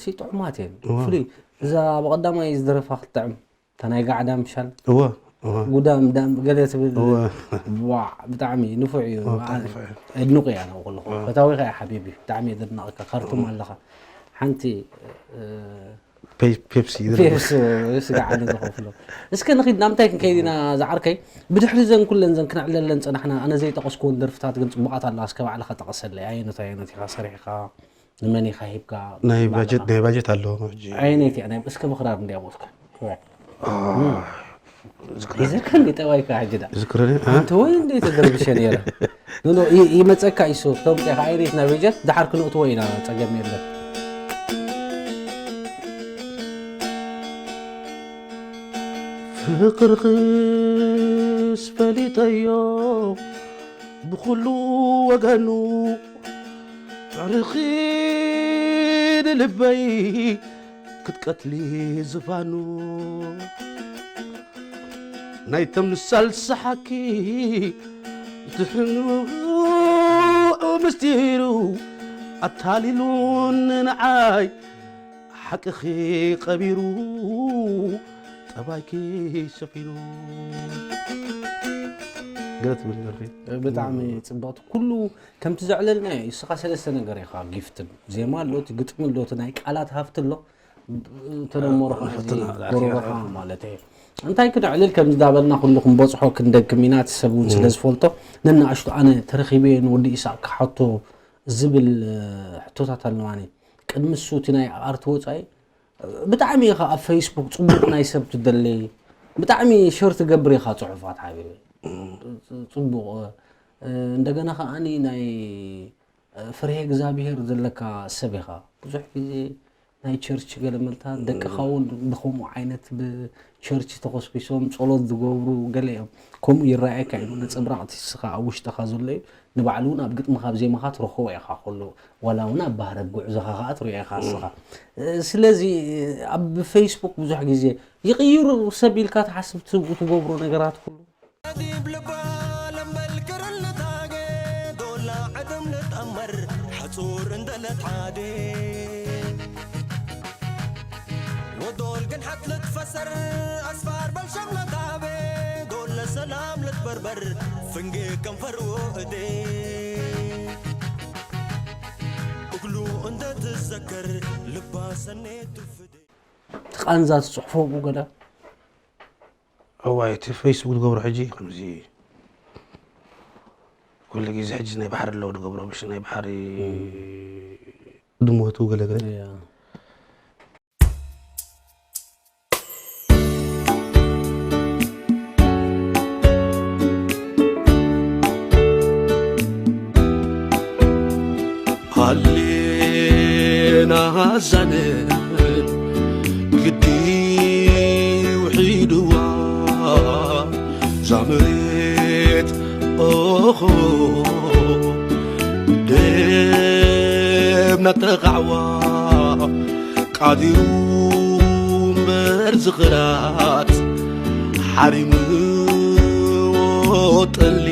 ሲ ጥዑማት እየን። ፍሉይ እዛ ብቐዳማይ ዝደረፋ ክትጥዕም እታ ናይ ጋዕዳ ምሻል እወ እወ ጉዳም ዳም ገለ ትብል እወ ዋዕ ብጣዕሚ ንፉዕ እዩ። እወ፣ ብጣዕሚ ንፉዕ እዩ። እድንቁ እያ ንኩልኹ ፈታዊኻ እያ ሓቢቢ ብጣዕሚ እየ ዘድንቐካ። ካርቱም ኣለኻ ሓንቲ ፔ- ፔፕሲ ይድረግ። ፔፕስ ስጋዕ ኣነ ዝኸፍሎ። እስከ ንኺድ ናምንታይ ክንከይድ ኢና ዝዓርከይ? ብድሕሪ ዘን ኩለን ዘን ክነዕለለን ጸናሕና ኣነ ዘይጠቐስኩወን ደርፍታት ግን ጽቡቓት ኣለዋ። እስከ ባዕልኻ ጠቐሰለይ። ኣየኖት ኣየኖት ኢኻ ሰሪሕኻ? ንመን ኢኻ ሂብካ? ናይ ባጀት ናይ ባጀት ኣለዎ ሕጂ ኣየነይቲ እያ ናይ እስከ ምኽራር እንዲያ ሞትካ ይዘካ እንዲ ጠባይካ ሕጂ ዳ ዝክረኒ ኣንተ ወይ እንዴ ተደርብሸ ነይረ ኖኖ ይመፀካ ይሱ ክተምፅኻ ኣይሬት ናብ ጀት ድሓር ክንእትዎ ኢና ፀገም የለን። ፍቅርኽስ ፈሊጠዮ ብኹሉ ወገኑ ትዕርኺ ንልበይ ክትቀትሊ ዝፋኑ ናይ ተምሳል ሰሓኪ ትሕኑ ምስጢሩ ኣታሊሉኒ ንዓይ ሓቅኺ ቀቢሩ ጠባይኪ ሰፊኑ ገለ ትብል ነገር ብጣዕሚ ፅብቕቲ ኩሉ ከምቲ ዘዕለልና እዩ። እስኻ ሰለስተ ነገር ኢኻ ጊፍት ዜማ ኣሎ እቲ ግጥሚ ኣሎ እቲ ናይ ቃላት ሃፍቲ ኣሎ ተደመሮ ሕዚ ጎረሮኻ ማለት እዩ። እንታይ ክነዕልል ከም ዝዳበልና ኩሉ ክንበፅሖ ክንደግም ኢና እቲ ሰብ እውን ስለ ዝፈልጦ ነናእሽቱ ኣነ ተረኺበ ንወዲ ኢሳቅ ክሓቶ ዝብል ሕቶታት ኣለዋኒ። ቅድሚ እሱ እቲ ናይ ኣርት ወፃኢ ብጣዕሚ ኢኻ ኣብ ፌስቡክ ፅቡቕ ናይ ሰብ ትደሊ ብጣዕሚ ሸር ትገብር ኢኻ ፅሑፋት ሓቢቢ ፅቡቕ እንደገና ከዓኒ ናይ ፍርሄ እግዚኣብሄር ዘለካ ሰብ ኢኻ ብዙሕ ግዜ ናይ ቸርች ገለመልታ ደቅኻ እውን ብከምኡ ዓይነት ብቸርች ተኾስኪሶም ጸሎት ዝገብሩ ገለ እዮም ከምኡ ይረኣየካ እዩ ነፀብራቕ እቲ ስኻ ኣብ ውሽጥኻ ዘሎ እዩ ንባዕሉ እውን ኣብ ግጥምኻ ኣብ ዜማኻ ትረኽቦ ኢኻ ከሎ ዋላ እውን ኣብ ባህረ ጉዕዞኻ ከዓ ትሪኦ ኢኻ ስኻ ስለዚ ኣብ ፌስቡክ ብዙሕ ግዜ ይቕይሩ ሰብ ኢልካ ትሓስብ ትብኡ ትገብሮ ነገራት ኩሉ ዲብ ልባ ለምበል ክርልታገ ዶላ ዕድም ልጠመር ሓጹር እንደለትሓዴ ወዶል ግን ሓት ልትፈሰር ኣስፋር በልሸም ለታቤ ዶል ለሰላም ልትበርበር ፍንጌ ከንፈርዎ እዴ እግሉ እንደ ትዘከር ልባ ሰኔ ትፍዴ ትቃንዛ ትጽሕፎ ብኡ ገዳ እዋይ እቲ ፌስቡክ ዝገብሮ ሕጂ ከምዚ ኩሉ ግዜ ሕጂ ናይ ባሕሪ ኣለዉ ዝገብሮ ምሽ ናይ ባሕሪ ድሞቱ ገለገለ ሃሌና ዛነን ግዲ ውሒድዋ ዛመሬት ኦሆ ደምና ተቃዕዋ ቃዲሩ እምበር ዝኽራት ሓሪምዎ ጠሊ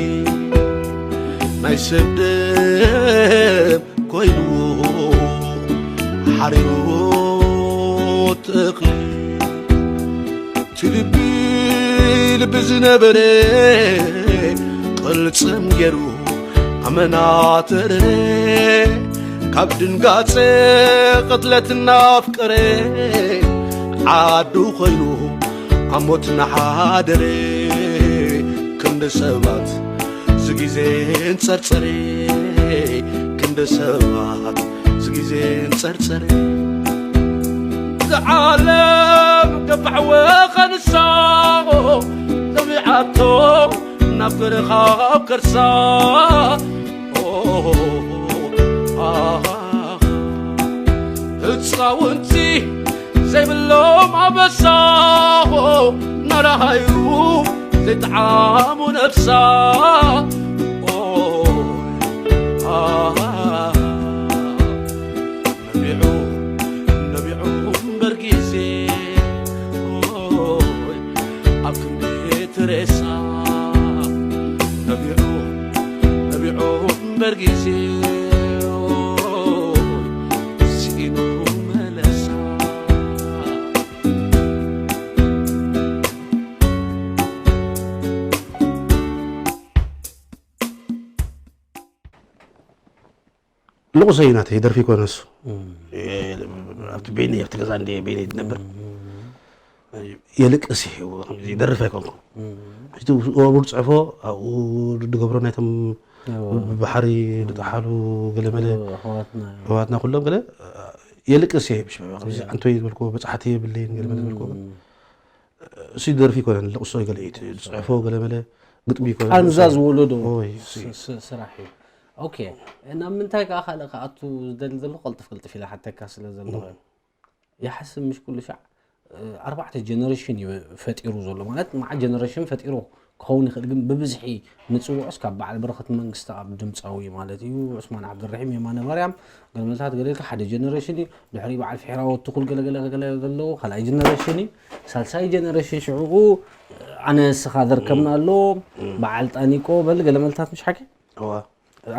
ናይ ሰብ ደም ኮይኑ ሓሪምዎ ተኽሊ ትልቢ ልቢ ዝነበረ ቅልጽም ገይሩ ኣመናተረ ካብ ድንጋጸ ቅትለት እናፍቀረ ዓዱ ኮይኑ ኣሞት እናሓደረ ክንዲ ሰባት ዝግዜ እንጸርጸረ ክንዲ ሰባት ዝግዜ እንጸርጸረ ዝዓለም ገባዕ ወኸንሳ ዘሚዓቶ ናብ ገረኻ ኣብ ከርሳ ህፃውንቲ ዘይብሎም ኣበሳ ናራሃዩ ዘይጠዓሙ ነብሳ ነቢዑ ነቢዑ እምበር ግዜ ኣብ ክንዲ ትሬሳ ነቢዑ ነቢዑ እምበር ግዜ ስኢኑ መለሳ ልቑሰ እዩ ናተይ ደርፊ ይኮነሱ ኣብቲ ቤኒ ኣብቲ ገዛ እንደ ቤኒ ትነብር የልቅስ ይህቡ ይደርፍ ኣይኮንኩም እቲ ወቡር ፅሕፎ ኣብኡ ድገብሮ ናይቶም ብባሕሪ ዝጠሓሉ ገለመለ ኣሕዋትና ኩሎም ገለ የልቅስ ይህብ ኣንቶይ ዝበልክዎ በፃሕቲ የብለይን ገለመለ ዝበልክዎ እሱ ደርፊ ይኮነን ልቕሶ ገለ እዩ ዝፅሕፎ ገለመለ ግጥሚ ይኮነን ቃንዛ ዝወለዶ ስራሕ እዩ ኦኬ ናብ ምንታይ ከዓ ካልእ ክኣቱ ዝደሊ ዘሎ ቀልጥፍ ቅልጥፍ ኢለ ሓተካ ስለ ዘለኹ ይሓስብ ምሽ ኩሉ ሻዕ ኣርባዕተ ጀነሬሽን እዩ ፈጢሩ ዘሎ ማለት መዓ ጀነሬሽን ፈጢሩ ክኸውን ይኽእል ግን ብብዝሒ ንፅውዖስ ካብ በዓል በረኸት መንግስቲ ኣብ ድምፃዊ ማለት እዩ ዑስማን ዓብድራሒም የማነ ማርያም ገለመልታት ገለ ኢልካ ሓደ ጀነሬሽን እዩ ድሕሪ በዓል ፍሕራወት ትኹል ገለገለ ገለ ዘለዎ ካልኣይ ጀነሬሽን እዩ ሳልሳይ ጀነሬሽን ሽዕኡ ኣነ እስኻ ዘርከብና ኣሎ በዓል ጣኒቆ በል ገለመልታት ምሽ ሓቂ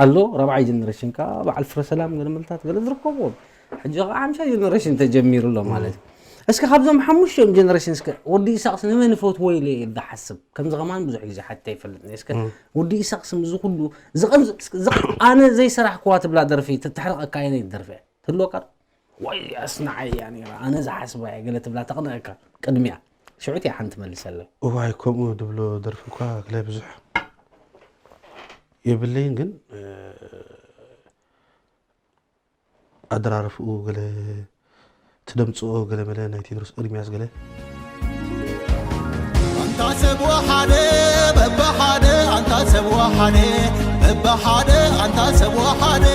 ኣሎ ራብዓይ ጀነሬሽን ከ በዓል ፍረ ሰላም ገለመልታት ገለ ዝርከብዎም ሕጂ ከዓ ሓምሻይ ጀነሬሽን ተጀሚሩ ኣሎ ማለት እዩ እስከ ካብዞም ሓሙሽቲኦም ጀነሬሽን እስከ ወዲ ኢሳቅስ ንመን ይፈትዎ ኢለ እየ ዝሓስብ። ከምዚ ከማን ብዙሕ ግዜ ሓቲተ ይፈልጥ እየ። እስከ ወዲ ኢሳቅስ ምስ እዚ ኩሉ ዝቐን-፣ ዝቐ-፣ ኣነ ዘይሰራሕክዋ ትብላ ደርፊ ተተሕርቐካ ኣየነይቲ ደርፊ እያ? ትህልወካ ዶ? ወይ ኣስናዓይ እያ ነይራ፣ ኣነ ዝሓስባ እየ ገለ ትብላ ተቕንአካ ቅድሚያ። ሽዑ እቲኣ ሓንቲ መልሰለይ። እዋይ፣ ከምኡ ድብሎ ደርፊ እኳ ገለ ብዙሕ የብለይን፣ ግን፣ እ፣ ኣደራርፍኡ ገለ ትደምጽኦ ገለ መለ ናይ ቴድሮስ ኤርሚያስ ገለ። ኣንታ ሰብ ወሓደ በብሓደ፣ ኣንታ ሰብ ወሓደ በብሓደ፣ ኣንታ ሰብ ወሓደ፣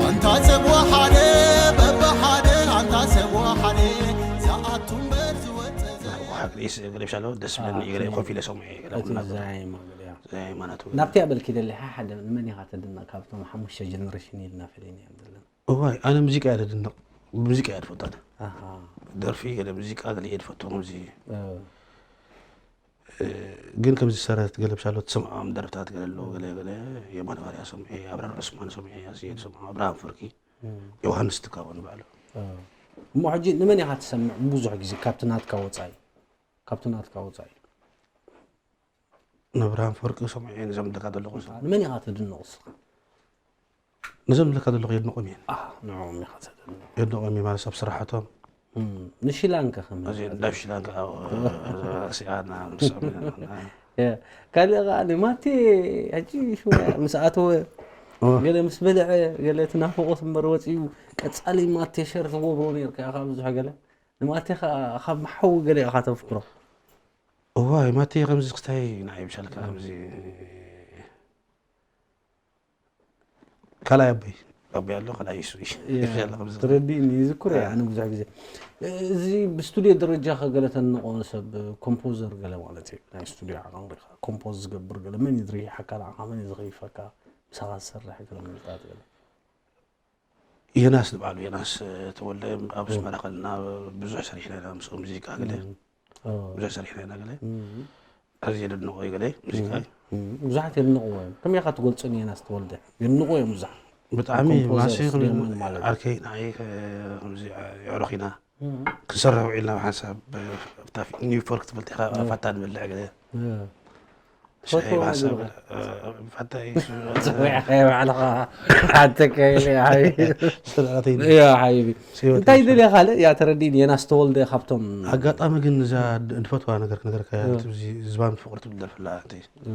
ኣንታ ሰብ ወሓደ በብሓደ፣ ኣንታ ሰብ ወሓደ፣ ዝኣቱ እምበር ዝወጽእ ዘ-፣ ሓቂ ርእስ ገለ ብሻሎ ደስ ብለኒ፣ ገለ ኮፍ ኢለ ሰምዐ፣ ገለ እቲ ኩና ዛይማ ገለ፣ ያ። ዛይማ ናቱ ገለ። ናብቲ ኣበልኪ ደሊ፣ ሓ-፣ ሓደ ንመን ኢኻ ተድንቕ ካብቶም ሓሙሽተ ጀነሬሽን ኢልና ፈሊና እዮም ዘለና? እዋይ፣ ኣነ ሙዚቃ እየ ደድንቕ። ሙዚቃ እየ ድፈቱ ኣነ። ኣሃ። ደርፊ ገለ ሙዚቃ ገለ እየ ድፈቱ፣ ከምዚ። እ። እ፣ ግን ከምዚ ሰረት ገለ ብሻሎ ትሰምዖም ደርፍታት ገለ ኣለዉ፣ ገለ፣ ገለ የማነ ባርያ ሰምዔ፣ ኣብራር ዑስማን ሰምዔ፣ ኣስየድ ሰምዖ፣ ኣብርሃም ፍርቂ፣ እ። ዮሃንስ ትካቦ ንባዕሉ። እ። እሞ ሕጂ ንመን ኢኻ ትሰምዕ ብዙሕ ግዜ ካብቲ ናትካ ወጻኢ? ካብቲ ናትካ ወጻኢ? ንኣብርሃም ፈርቂ ሰምዐ እየ፣ ነዞም ዝብለካ ዘለኹ። ንመን ኢኻ ተድንቕ ንስኻ? ነዞም ዝብለካ ዘለኹ የድንቖም እየ። ኣህ፣ ንዕኦም ኢኻ ተድንቕ። የድንቖም እየ ማለት ኣብ ስራሓቶም። እም፣ ንሽላንከ ከመይ? እዚ እንዳ ሽላንከ ኣብ፣ እ፣ ርሲኣና ምስኦም ኢና። እ፣ ካልእ ኸኣ ንማቴ ሕጂ ሽሙ ምስ ኣተወ፣ እ። ገለ ምስ በልዐ፣ ገለ እቲ ናፍቖት እምበር ወጺኡ፣ ቀጻሊ ማቴ ሸር ትገብሮ ነይርካ ኢኻ ብዙሕ ገለ። ንማቴ ኸኣ ካብ ሓዊ ገለ ኢኻ ተፍቅሮ። እዋይ፣ ማቴ ከምዚ ክስታይ ንዓይ ይብሻልካ፣ ከምዚ ካልኣይ ኣቦይ፣ ኣቦይ ኣሎ፣ ካልኣይ እሱ እዩ። ያ፣ ይብሻል ከምዚ። ተረዲእኒ፣ ይዝክሮ እየ ኣነ ብዙሕ ግዜ። እዚ ብስቱድዮ ደረጃ ከ ገለ ተንቆ ሰብ፣ ኮምፖዘር ገለ ማለት እዩ። ናይ ስቱድዮ ዓቐን ሪኻ፣ ኮምፖዝ ዝገብር ገለ፣ መን እዩ ዝሪሓካ ንዓኻ፣ መን እዩ ዝኸይፈካ፣ ምሳኻ ዝሰርሕ ገለ ሙዚቃታት ገለ? ዮናስ ንባዕሉ፣ ዮናስ ተወልደ ኣብ ኣስመራ ከለና ብዙሕ ሰሪሕና ኢና ምስኡ ሙዚቃ ገለ። እም። ኦ። ብዙሕ ሰሪሕና ኢና ገለ። እም። ኣዝየ ዘድንቖ እዩ ገለ ሙዚቃ። እም። እም። ብዙሓት የድንቕዎ እዮም። ከመይ ኢኻ ትገልጾ ንዮናስ ተወልደ? የድንቕዎ እዮም ብዙሓት። ብጣዕሚ ኮምፖዘር ማሲ ስሌማን ማለት እዩ። ዓርከይ ንዓይ ከ-፣ ከምዚ የዕሩኽ ኢና። እም። ክንሰርሕ ውዒልና ብሓንሳብ ኣብታ ኒውፎርክ ትፈልጥ ኢኻ፣ እም። ፋታ ንበልዕ ገለ። እም። ሻሂ ትፈትዎ ብሓንሳብ፣ ምግቢ? እ፣ ፋታ እዩ። ጽዊዕካ ባዕልኻ ሓተካ ኢለ፣ ሓቢቢ። ስርዓተይ እዩ። እያ፣ ሓቢቢ። ስርዓተይ እንታይ እዩ። ደልየ ካልእ? እያ፣ ተረዲእኒ። የናስ ተወልደ ካብቶም ኣጋጣሚ ግን እዛ ድ-፣ ድፈትዋ ነገር ክነገረካ እያ። እ። እቲ እዚ ዝባን ፍቕሪ ትብል ደርፊ ኣላ፣ እንተ። እ።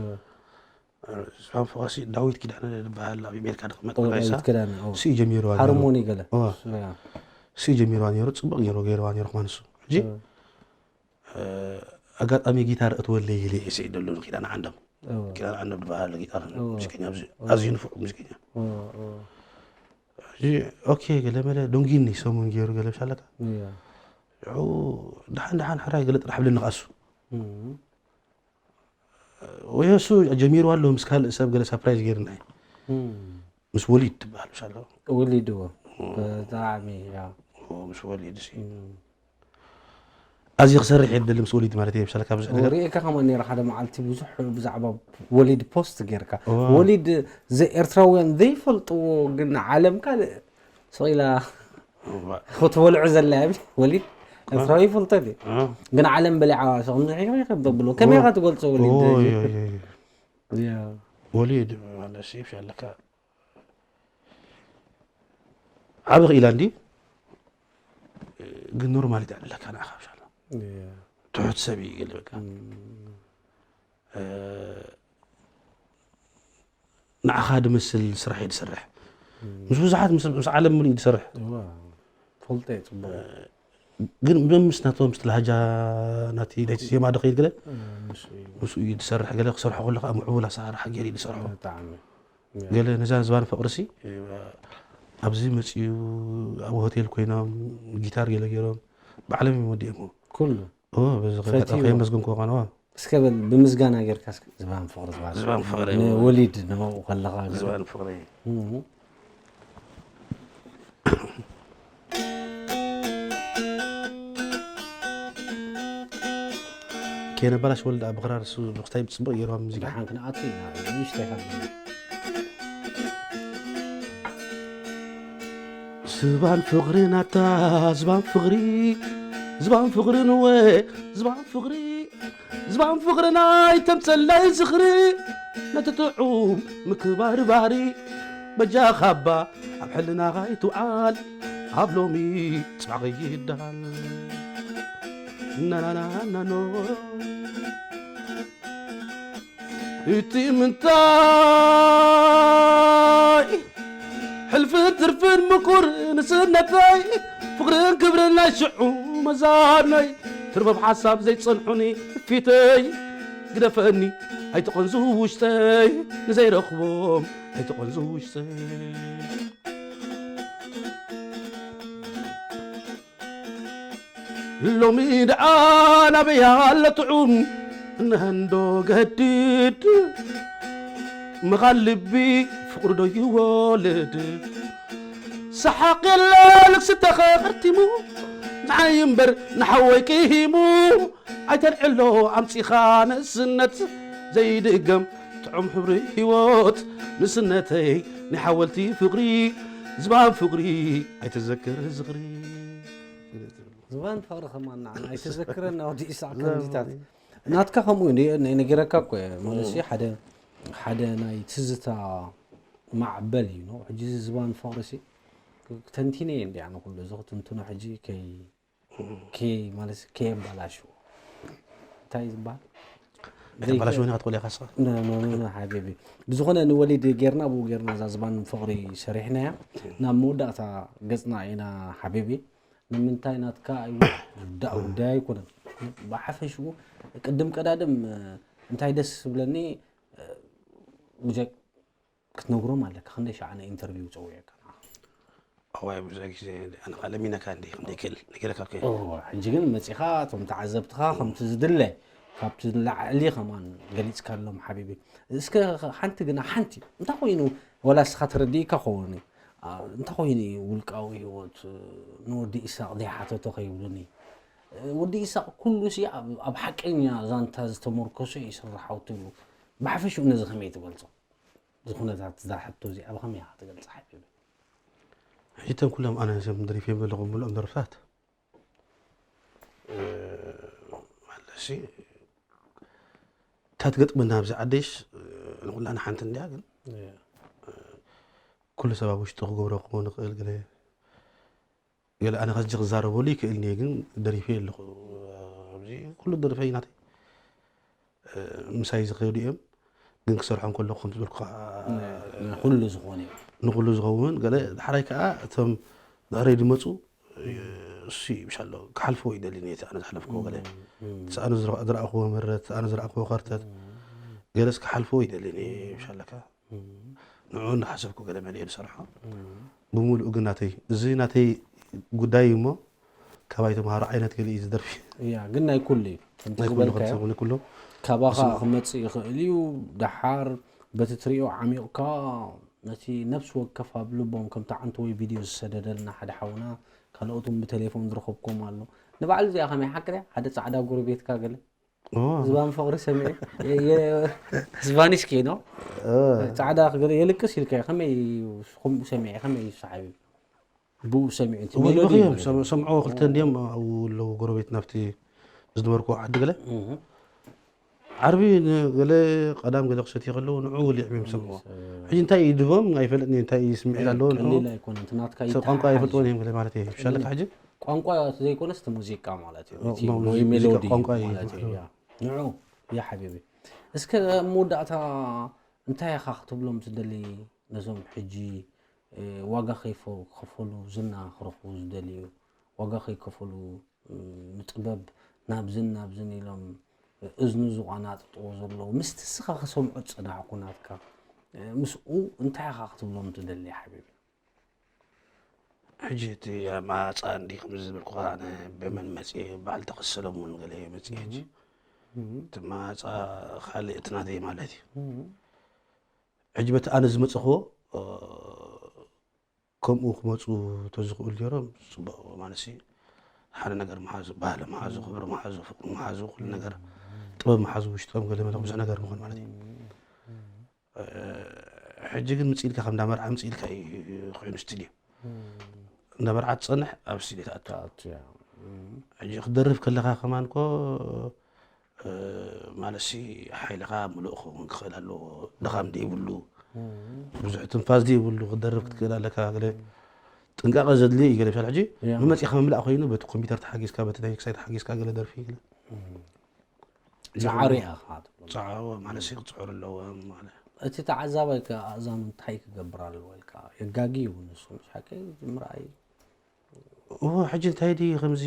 ዝባን ፍቕሪ ሲ ዳዊት ኪዳነ ዝበሃል ኣብ ኣሜሪካ ድቕመጥ ኦ፣ ዳዊት ኪዳነ፣ ኦ። ሲ ጀሚርዋ ነይሩ። ሃርሞኒ ገለ። ኦ። እያ። ሲ ጀሚርዋ ነይሩ፣ ጽቡቕ ገይሩ ገይርዋ ነይሩ፣ ከማን እሱ። ሕጂ እ። እ፣ ኣጋጣሚ ጊታር እትወለይ ኢለ እየ ስዒደሉ ንኪዳነ ዓንዶም። እወ። ኪዳነ ዓንዶም ዝበሃል ጊታር እወ። ሙዚቀኛ፣ ኣብዚ፣ እወ። ኣዝዩ ንፉዕ ሙዚቀኛ። እወ፣ እወ። ሕጂ፣ ኦኬ፣ ገለ መለ ዶንጊኒ ሰሙን ገይሩ ገለ ብሻለካ። እያ። ሽዑ፣ ደሓን፣ ደሓን፣ ሕራይ ገለ ጥራሕ ብለኒ ከኣ እሱ። እም። ወይ እሱ ጀሚሩ ኣሎ ምስ ካልእ ሰብ ገለ ሳፕራይዝ ገይርና እዩ። እም። ምስ ወሊድ ትበሃል ብሻሎ። ወሊድ እዎ። እም። ብጣዕሚ፣ ያ። እዎ፣ ምስ ወሊድ እሲ። እም። ኣዝየ ክሰርሕ እየ ዝደሊ ምስ ወሊድ ማለት እየ፣ ብሻለካ ብዙሕ ነገር። ሪኤካ ከማን ነይረ ሓደ መዓልቲ ብዙሕ ብዛዕባ ወሊድ ፖስት ጌርካ። እዋ። ወሊድ ዘ-፣ ኤርትራውያን ዘይፈልጥዎ ግን ዓለም ካልእ ስቕ ኢላ እዋ። ክትበልዑ ዘላ እያ። ወሊድ ኤርትራዊ ይፈልጦ ድዩ? እዋ። ግን ዓለም በሊዓ ሰቕ ምዝሕ ይኸብዶ ብሎ። ከመይ እዋ። ኢኻ ትገልጾ ወሊድ? ኦይ፣ ኦይ፣ ኦይ። ያ። ወሊድ ማለት ሲ ብሻለካ ዓቢ ክኢላ እንዲ፣ ግን ኖርማል ይትዕልለካ ንዓኻ ብሻሎ። እያ። ትሑት ሰብ እዩ ገለ በቃ። እም። እ፣ ንዓኻ ድመስል ስራሕ እዩ ዝሰርሕ። እም። ምስ ብዙሓት ምስ፣ ምስ ዓለም ምሉእ እዩ ዝሰርሕ። እዋ፣ ፈልጠ እዩ ጽቡቕ። እ፣ ግን ምስ ናቶም፣ ምስ ላህጃ ናቲ፣ ናይቲ ዜማ ዶ ከይድ ገለ? እ፣ ምስኡ እዩ። ምስኡ እዩ ዝሰርሕ። ገለ ክሰርሖ ከሎ ከዓ ምዕቡል ኣሰራርሓ ገይሩ እዩ ዝሰርሖ። ብጣዕሚ። ገለ ነዛ ዝባን ፍቕርሲ፣ ኣብዚ መጺኡ ኣብ ሆቴል ኮይኖም ጊታር ገለ ገይሮም ባዕሎም እዮም ወዲኦምዎ። ኩሉ? እዎ፣ በዚ ፈትይዎ። ከየመስገንኩዎ ከነ፣ እዎ። እስከ በል ብምስጋና ጌርካ እስከ ዝባን ፍቕሪ ዝባን። ዝባን ፍቕሪ። ንወሊድ ንመብኡ ከለኻ ገለ። ዝባን ፍቕሪ። እም። ከየነባላሽ ወልደኣብ ብኽራር እሱ ብኽታይ ብጽቡቕ ገይርዋ ሙዚቃ። ደሓን ክንኣቱ ኢና፣ ንእሽተይ ካብ ዝባን ፍቕሪ ናታ ዝባን ፍቕሪ ዝባን ፍቕሪ ንወ ዝባን ፍቕሪ ዝባን ፍቕሪ ናይ ተምጸላይ ዝኽሪ ነቲ ጥዑም ምክባር ባህሪ በጃኻ እባ ኣብ ሕልናኻ ይትውዓል ኣብ ሎሚ ጽባሕ ይዳል ናናናናኖ እቲ ምንታይ ሕልፍን ትርፍን ምኩር ንስነተይ ፍቕርን ክብርን ናይ ሽዑ መዛነይ ትርበብ ሓሳብ ዘይጸንሑኒ ፊተይ ግደፈኒ ኣይትቐንዙ ውሽጠይ ንዘይረኽቦም ኣይትቐንዙ ውሽጠይ ሎሚ ደኣ ናበይ ኣሎ ጥዑም እንሀንዶ ገድድ ምኻን ልቢ ፍቕሪ ዶ ይወልድ ሰሓቕ የለ ልግሲ ተኸርቲሙ ንዓይ እምበር ንሓወይ ቅሂሙ ኣይተልዕሎ ኣምጺኻ ንእስነት ዘይድገም ጥዑም ሕብሪ ህይወት ንስነተይ ናይ ሓወልቲ ፍቕሪ ዝባን ፍቕሪ ኣይተዘክር ዝኽሪ ዝባን ፍቕሪ ከማን ንዓና ኣይተዘክረና ወዲ ኢሳቅ ከምዚታት ናትካ ከምኡ እዩ ናይ ነጊረካ እኮ እየ መለሲ ሓደ ሓደ ናይ ትዝታ ማዕበል እዩ ነው ሕጂ እዚ ዝባን ፍቕሪ ሲ ተንቲነ እየ እንዲያ ንኩሉ እዚ ክትንትኖ ሕጂ ከይ ከይ ማለት ከየበላሽዎ እንታይ ዝበሃል ተበላሽወኒ ክትቆል ኢኻ ስኻ ሓቢቢ ብዝኾነ ንወሊድ ጌርና ብኡ ጌርና እዛ ዝባን ፍቕሪ ሰሪሕናያ ናብ መወዳእታ ገፅና ኢና ሓቢቢ ንምንታይ ናትካ ኣይውዳእ ጉዳይ ኣይኮነን ብሓፈሽኡ ቅድም ቀዳድም እንታይ ደስ ዝብለኒ ብጀ ክትነግሮም ኣለካ ክንደይ ሸዓነ ኢንተርቪው ፀዊዐካ ንዓኻ እዋይ ብዙሕ ግዜ ኣነ ከዓ ለሚነካ እንዲ ክንደይ ክእል ነጊረካ እኮ እየ። እወ፣ ሕጂ ግን መፂኻ እቶም ተዓዘብትኻ ከምቲ ዝድለ ካብቲ ንላዕሊ ከማን ገሊፅካሎም ሓቢቢ እስከ ሓንቲ ግና ሓንቲ እንታይ ኮይኑ ወላ እስኻ ተረዲእካ ኸውን እንታይ ኮይኑ እዩ ውልቃዊ ህይወት ንወዲ ኢሳቅ ዘይሓተቶ ከይብሉኒ ወዲ ኢሳቅ ኩሉ ሲ ኣብ ሓቀኛ ዛንታ ዝተመርኮሰ እዩ ስራሓው ትብሉ ብሓፈሽኡ ነዚ ከመይ ትገልፆ እዚ ኩነታት እዛ ሕቶ እዚኣ ብኸመይ ኢኻ ትገልጻ ሓቢቢ? ሕጂ እቶም ኩሎም ኣነ እዞም ደሪፈዮም ዘለኹ ምልኦም ደርፍታት ማለትሲ እታ ትገጥመና ኣብዚ ዓደይስ ንኩላና ሓንቲ እንድያ ግን ኩሉ ሰብ ኣብ ውሽጡ ክገብሮ ክኾን ይኽእል ገለ ገለ ኣነ ከዚ ክዛረበሉ ይክእል እየ ግን ደሪፈ ኣለኹ ኣብዚ ኩሉ ደርፈይ ናተይ ምሳይ ዝኸዱ እዮም ግን ክሰርሖም ከለኹ ከም ዝበልኩ ኩሉ ዝኾነ እዩ ንኩሉ ዝኸውን ገለ ዳሕራይ ከዓ እቶም ድሕረይ ዝመፁ እሱ ይብሻሎ ክሓልፎ ይደሊ ነቲ ኣነ ዝሓለፍክዎ ገለ ኣነ ዝረኣኽዎ መረት ኣነ ዝረኣኽዎ ከርተት ገለስ ክሓልፎ ይደሊ ይብሻለካ ንዑ እናሓሰብኩ ገለ መለ ዝሰርሖ ብምሉኡ ግን ናተይ እዚ ናተይ ጉዳይ እዩ እሞ ካባይ ተምሃሮ ዓይነት ገለ እዩ ዝደርፊ እያ ግን ናይ ኩሉ እዩ ከምቲ ናይ ኩሉ ዝበልካዮ ከምሰብ ናይ ኩሉ ካባኻ ክመፅእ ይኽእል እዩ ደሓር በቲ ትሪኦ ዓሚቕካ ነቲ ነብሲ ወከፍ ኣብ ልቦም ከምቲ ዓንተወይ ቪድዮ ዝሰደደልና ሓደ ሓውና ካልኦት እውን ብቴሌፎን ዝረኸብክዎም ኣሎ ንባዕሉ እዚኣ ከመይ ሓቂ ድያ ሓደ ፃዕዳ ጎረቤትካ ገለ ዝባን ፍቕሪ ሰሚዑ ዝባኒሽ ኬኖ ፃዕዳ ክገለ የልቅስ ኢልካ ከመይ ከምኡ ሰሚዐ ከመይ ይሰሓብ እዩ ብኡ ሰሚዑ እቲ ሜሎዲ ይበኽዮም ይበሃል። ሰም- ሰምዖ ክልተ እንዲኦም ኣብኡ ኣለዉ ጎረቤት ናብቲ ዝነበርኩ ዓዲ ገለ እህ። ዓርቢ ንገለ ቀዳም ገለ ክሰትዩ ከለዉ ንዑ ወሊዕም እዮም ዝሰምዕዎ ሕጂ እንታይ እዩ ድቦም ኣይፈልጥን እዩ እንታይ እዩ ስምዒት ኣለዎ ንዑ ቀሊል ኣይኮነን እቲ ናትካ ሰብ ቋንቋ ይተሓሓዝ እዩ። ኣይፈልጥዎን እዮም ገለ ማለት እዩ ይሻለካ ሕጂ ቋንቋ ዘይኮነስ እቲ ሙዚቃ ማለት እዩ እቲ ማ- ወይ ሙዚ- ሙዚቃ ሜሎዲ ቋንቋ እዩ ማለት እዩ ዝብሃል። ያ። ንዑ ያ ሓቢቢ እስከ ኣብ መወዳእታ እንታይ ኢኻ ክትብሎም ትደሊ ነዞም ሕጂ ዋጋ ከይከፈሉ ዝና ክረኽቡ ዝደልዩ ዋጋ ከይከፈሉ ንጥበብ ናብዝን ናብዝን ኢሎም እዝኑ ዝቋናጥጥዎ ዘለዉ ምስቲ እስኻ ክሰምዑ ዝጸናሕኩ ናትካ ምስኡ እንታይ ኢኻ ክትብሎም ትደሊ ሓቢቢ ሕጂ እቲ ኣማፃ እንዲ ከምዚ ዝበልኩ ኣነ ብመን መፅየ በዓል ተኸሰሎም እውን ገለ መፅየ ሕጂ እቲ ማፃ ካልእ እቲ ናተይ ማለት እዩ ሕጂ በቲ ኣነ ዝመፀኽዎ ከምኡ ክመፁ ተዝኽእሉ ነይሮም ፅቡቅ ማለት ሓደ ነገር መሓዙ ባህሊ መሓዙ ክብሪ መሓዙ ፍቅሪ መሓዙ ኩሉ ነገር ጥበብ መሓዙ ውሽጦም ገለ መለ ብዙሕ ነገር ምኾን ማለት እዩ ሕጂ ግን ምፅኢልካ ከም እንዳመርዓ ምፅኢልካ እዩ ኮይኑ ስትድዮ እንዳበርዓ ትጸንሕ ኣብ ስቱድዮ ትኣቱ። ትኣቱ፣ ያ። እም። ሕጂ ክትደርፍ ከለኻ ከማን እኮ፣ እ፣ ማለትሲ ሓይልኻ ምሉእ ክኸውን ክኽእል ኣለዎ። ድኻም ደይብሉ፣ እም። ብዙሕ ትንፋስ ደይብሉ ክትደርፍ ክትክእል ኣለካ። ገለ ጥንቃቐ ዘድልዮ እዩ። ገለ ምሳሌ ሕጂ ያ። መመጺእኻ ምምላእ ኮይኑ በቲ ኮምፒውተር ተሓጊዝካ፣ በቲ ናይ ክሳይ ተሓጊዝካ ገለ ደርፊ ገለ እም። ጻዕሪ ኢኻ ትብሎ። ጻዕሪ ማለትሲ ክጽዕሩ ኣለዎም ማለት። እቲ ተዓዛባይ ከ ኣእዛኑ እንታይ ክገብር ኣለዎ ኢልካ? የጋጊ እዩ ንሱ፣ ምስ ሓቂ ምርኣይ። እዎ፣ ሕጂ እንታይ ድዩ ከምዚ፣